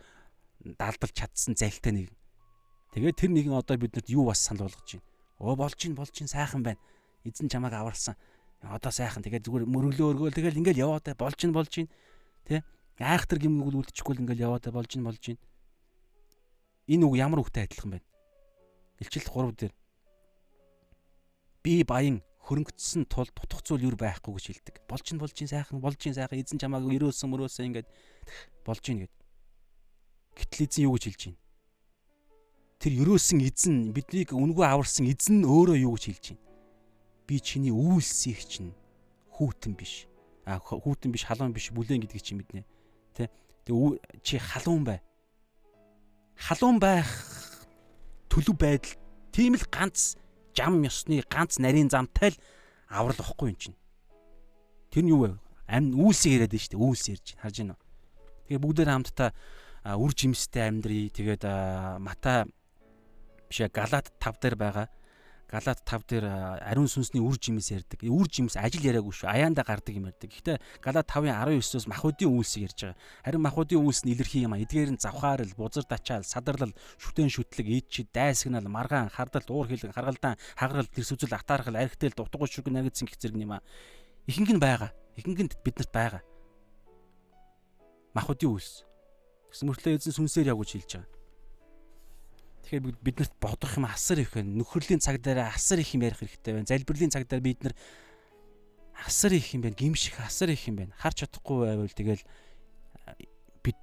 далдалж чадсан зайлтай нэг. Тэгээ тэр нэгэн одоо биднэрт юу бас санал болгож байна. Өө болж гин болж гин сайхан байна. Эзэн чамайг аварсан. Одоо сайхан. Тэгээ зүгээр мөрөглөө өргөөл тэгэл ингээл яваад болж гин болж гин. Тэ? Айхтар гимгүүл үлдчихгүй л ингээл яваад болж гин болж гин. Энэ үг ямар үгтэй адилхан байна? Илчилт 3 дээр би баян хөрөнгөцсөн тул дутах зүйл юу байхгүй гэж хэлдэг. Болж гин болж гин сайхан болж гин сайхан эзэн чамайг өрөөсөн мөрөөсөн ингээд болж гин гэд. Гэтэл эзэн юу гэж хэлж байна? Тэр өрөөсөн эзэн, биднийг үнгүй аварсан эзэн нь өөрөө юу гэж хэлж байна? Би чиний үйлсийг чинь хүүтэн биш. А хүүтэн биш, халуун биш, бүлээн гэдгийг чи мэднэ. Тэ? Тэгээ чи халуун бай. Халуун байх төлөв байдал тийм л ганц жам ёсны ганц нарийн замтай л аврал واخгүй юм чинь. Тэр нь юу вэ? Ам үйлсийг яриад байна шүү дээ. Үйлс ярьж байна. Харж байна уу? Тэгээ бүгдээр хамтдаа үр жимстэй амьдрий. Тэгээд Матай биш Галаат 5 дээр байгаа. Галаат 5 дээр ариун сүнсний үр жимс ярьдаг. Үр жимс ажил яриаггүй шүү. Аяанда гардаг юм ярьдаг. Гэхдээ Галаат 5-ын 19-өөс махбодын үйлсийг ярьж байгаа. Харин махбодын үйлс нь илэрхий юм а. Эдгээр нь завхаарл, бузар дачаал, садарлал, шүтэн шүтлэг, ид чид, дайсагнал, маргаан, хардал, уур хилэн, харгалдаан, хагарал, тэрс үзэл, атаархал, архитэл, дутгуй шүргэн наргидсан гэх зэрэг юм а. Ихэнх нь байгаа. Ихэнх нь биднэрт байгаа. Махбодын үйлс. Тэгсэн мөртлөө эзэн сүнсээр яв гэж хэлж байгаа. Тэгэхээр биднэрт бодох юм асар их байна. Нөхөрлийн цаг дээр асар их юм ярих хэрэгтэй байна. Залбирлын цаг дээр бид нар асар их юм байна. Гимших асар их юм байна. Харж чадахгүй байвал тэгэл бид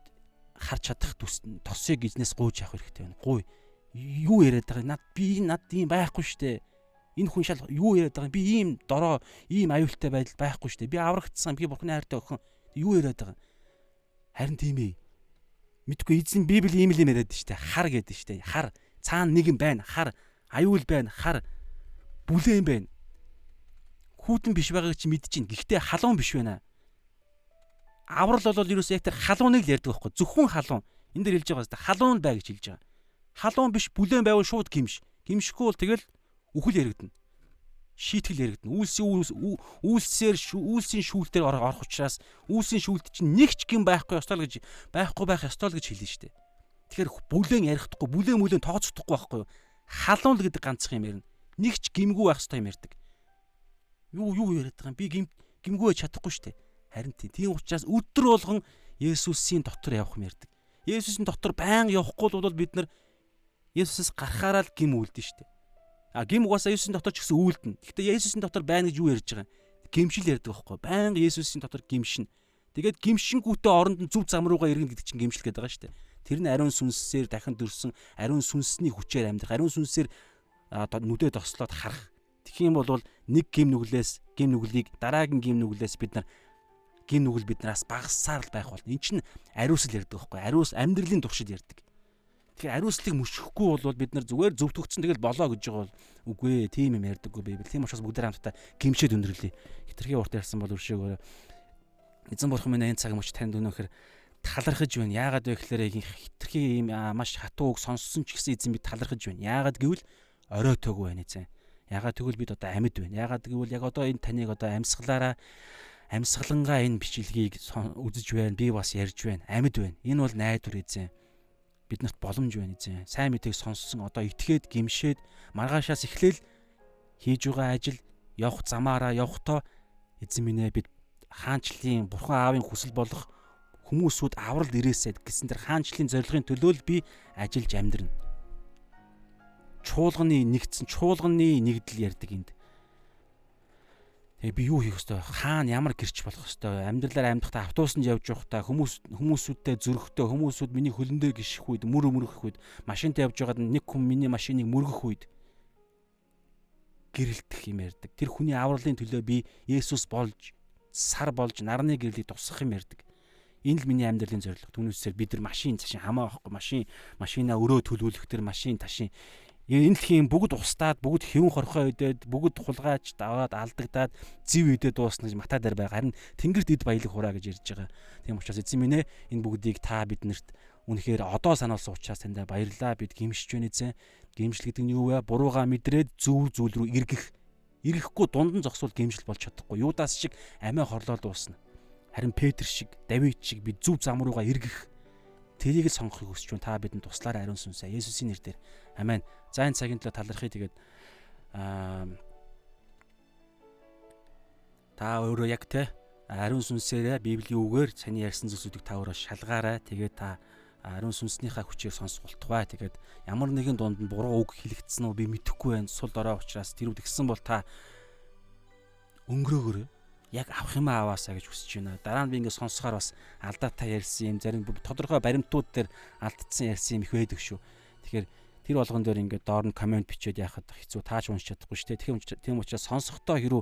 харж чадах тосыг эзнээс гуйж авах хэрэгтэй байна. Гуй. Юу яриад байгаа юм? Над би над ийм байхгүй штэ. Энэ хүн шал юу яриад байгаа юм? Би ийм дороо, ийм аюултай байдал байхгүй штэ. Би аврагдсан, би Бурхны хайртай охин. Юу яриад байгаа юм? Харин тийм ээ. Мэдгүй эзэн Библи ийм л юм яриад штэ. Хар гэдэг штэ. Хар цаана нэгэн байна. Хар аюул байна. Хар бүлээн байна. Хүүтэн биш байгааг чи мэдэж чинь. Гэхдээ халуун биш байна. Аврал бол ерөөсөө яг тэр халууныг л ярьдаг байхгүй. Зөвхөн халуун. Энэ дээр хэлж байгаа хэвээр халуун бай гэж хэлж байгаа. Халуун биш бүлээн байвал шууд гимш. Гимшихгүй бол тэгэл үхэл яригдана. Шийтгэл яригдана. Үйлсээр үйлсийн шүүлтээр орох учраас үйлсийн шүүлт чинь нэг ч гин байхгүй ёстой л гэж байхгүй байх ёстой л гэж хэлнэ шүү дээ. Тэгэхээр бүлээн ярихдаггүй, бүлээн мүлээн тооцохдохгүй байхгүй юу? Халуун л гэдэг ганцхан юм ярина. Нэг ч гимгүй байх ёстой юм ярьдаг. Юу яриад байгаа юм? Би гимгүй байж чадахгүй шүү дээ. Харин тийм учраас өдөр болгон Есүсийн дотор явах юм ярьдаг. Есүсийн дотор байнга явахгүй бол бид нар Есүсээс гарахаараа л гим үлдэн шүү дээ. А гим угаасаа Есүсийн дотор ч гэсэн үйлдэнэ. Гэхдээ Есүсийн дотор байна гэж юу ярьж байгаа юм? Гимшил ярьдаг байхгүй. Байнга Есүсийн дотор гимшин. Тэгээд гимшингүүтээ оронд нь зөв зам руугаа иргэн гэдэг чинь гимшил гэдэг байгаа шүү дээ. Тэр нь ариун сүнсээр дахин төрсөн, ариун сүнсний хүчээр амьдрах, ариун сүнсээр нүдэ тослоод харах. Тэгэх юм бол нэг гим нүглээс гим нүглийг дараагийн гим нүглээс бид нар гим нүгэл биднээс багассаар л байх болно. Энд чинь ариусл ярьдаг байхгүй. Ариус амьдралын туршид ярьдаг. Тэгэхээр ариуслыг мөшөхгүй бол бид нар зүгээр зөвтгөгдсөн тэгэл болоо гэж байгаа бол үгүй ээ, тийм юм ярьдаггүй Библи. Тийм учраас бүгд хамтдаа гимшээд өндөрлөе. Хитрхи урт ярьсан бол өршөөгөөрэй. Эзэн бурхан минь энэ цаг мөч танд өнөөхөр талархаж байна. Яагаад вэ гэхээр хитрхи ийм маш хатуу үг сонссон ч гэсэн эзэн би талархаж байна. Яагаад гэвэл оройтоогүй байна эзэн. Яагаад гэвэл бид одоо амьд байна. Яагаад гэвэл яг одоо энэ таныг одоо амьсгалаараа амьсгалангаа энэ бичлэгийг үзэж байна. Би бас ярьж байна. Амьд байна. Энэ бол найдвар эзэн. Биднэрт боломж байна эзэн. Сайн мэдээг сонссон одоо итгээд гимшээд маргаашаас эхлээл хийж байгаа ажил явах замаараа явхдоо эзэн минь ээ бид хаанчлалын бурхан аавын хүсэл болох хүмүүсүүд аврал ирээсэй гэсэн тэр хаанчлалын зорилгын төлөө л би ажиллаж амьдрна. Чуулганы нэгдсэн чуулганы нэгдэл ярьдаг энд. Тэгээ би юу хийх ёстой вэ? Хаана ямар гэрч болох ёстой вэ? Амьдралаар амьдрахдаа автобусанд явж байхдаа хүмүүсүүдтэй зөрөхтэй хүмүүсүүд миний хөлөн дээр гიშэх үед, мөр өмөрөх үед, машинтай явж байгаад нэг хүн миний машиныг мөргөх үед гэрэлтэх юм ярьдаг. Тэр хүний авралын төлөө би Есүс болж, сар болж нарны гэрлийг тусгах юм ярьдаг. Энэ л миний амьдралын зорилго. Түүнээсээр бид нар машин цашин хамаа байхгүй. Машинаа өрөө төлөвлөх тэр машин ташин энэ дэлхийн бүгд устдаад бүгд хэвэн хорхоо өдөөд бүгд хулгайч даваад алдагдаад зив өдөө дуусна гэж Матай дээр байгаа. Харин тэнгэрт эд баялаг хураа гэж ярьж байгаа. Тийм учраас эзэн минь ээ энэ бүгдийг та биднэрт үнэхээр одоо сануулсан учраас таньда баярлалаа. Бид гимшиж байна эзэн. Гимшил гэдэг нь юу вэ? Буруугаа мэдрээд зөв зүйл рүү эргэх. Эргэхгүй дунд нь зогсвол гимшил болж чадахгүй. Юудаас шиг амиа хорлоо дуусна. Харин Петр шиг, Давид шиг бид зөв зам руугаа эргэх. Тэрийг л сонгохыг хүсэж байна. Та бидэнд туслаарай ариун сүнсээ. Есүсийн нэрээр. Амен. За энэ цагийн төлөө талархъя. Тэгээд та өөрөө яг те ариун сүнсээрээ Библийн үгээр саний ярьсан зүйлсүүдийг та өөрөө шалгаарай. Тэгээд та ариун сүнснийхаа хүчээр сонсох болтугай. Тэгээд ямар нэгэн дунд нь буруу үг хэлэгдсэн үү би мэдэхгүй байна. Сул дорой учраас тэр үг тэгсэн бол та өнгөрөөгөөрэй. Яг авах юм аваасаа гэж хүсэж байна. Дараа нь би ингээд сонсохоор бас алдаатай ярьсан юм зарим тодорхой баримтууд дээр алдсан ярьсан юм их байдаг шүү. Тэгэхээр Тэр болгон дээр ингээд доор нь comment бичээд яхад хэцүү, тааж уншиж чадахгүй шүү дээ. Тийм учраас сонсохдоо хэрүү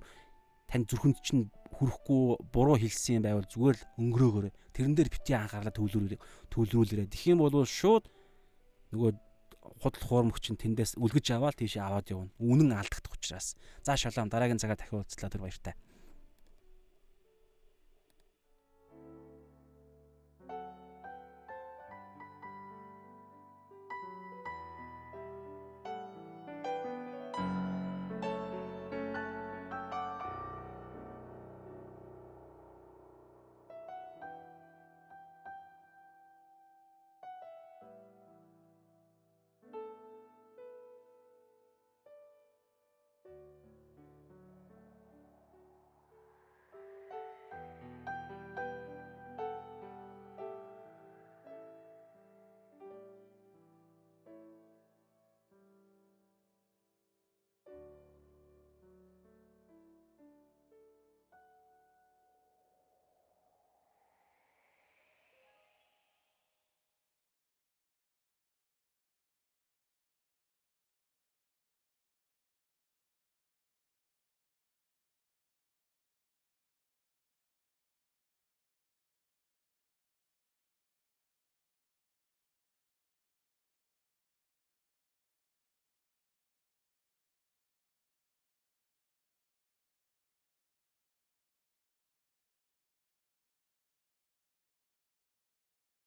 тань зүрхэнд чинь хүрэхгүй буруу хэлсэн юм байвал зүгээр л өнгөрөөгөөрэй. Тэрэн дээр битгий анхаарлаа төвлөрүүлээрэй. Тэгэх юм бол шууд нөгөө худал хуурмагч чинь тэндээс үлгэж аваад тийшээ аваад явна. Үнэн алдагдах учраас. За шалом, дараагийн цагаар дахин уулзлаа, түр баяртай.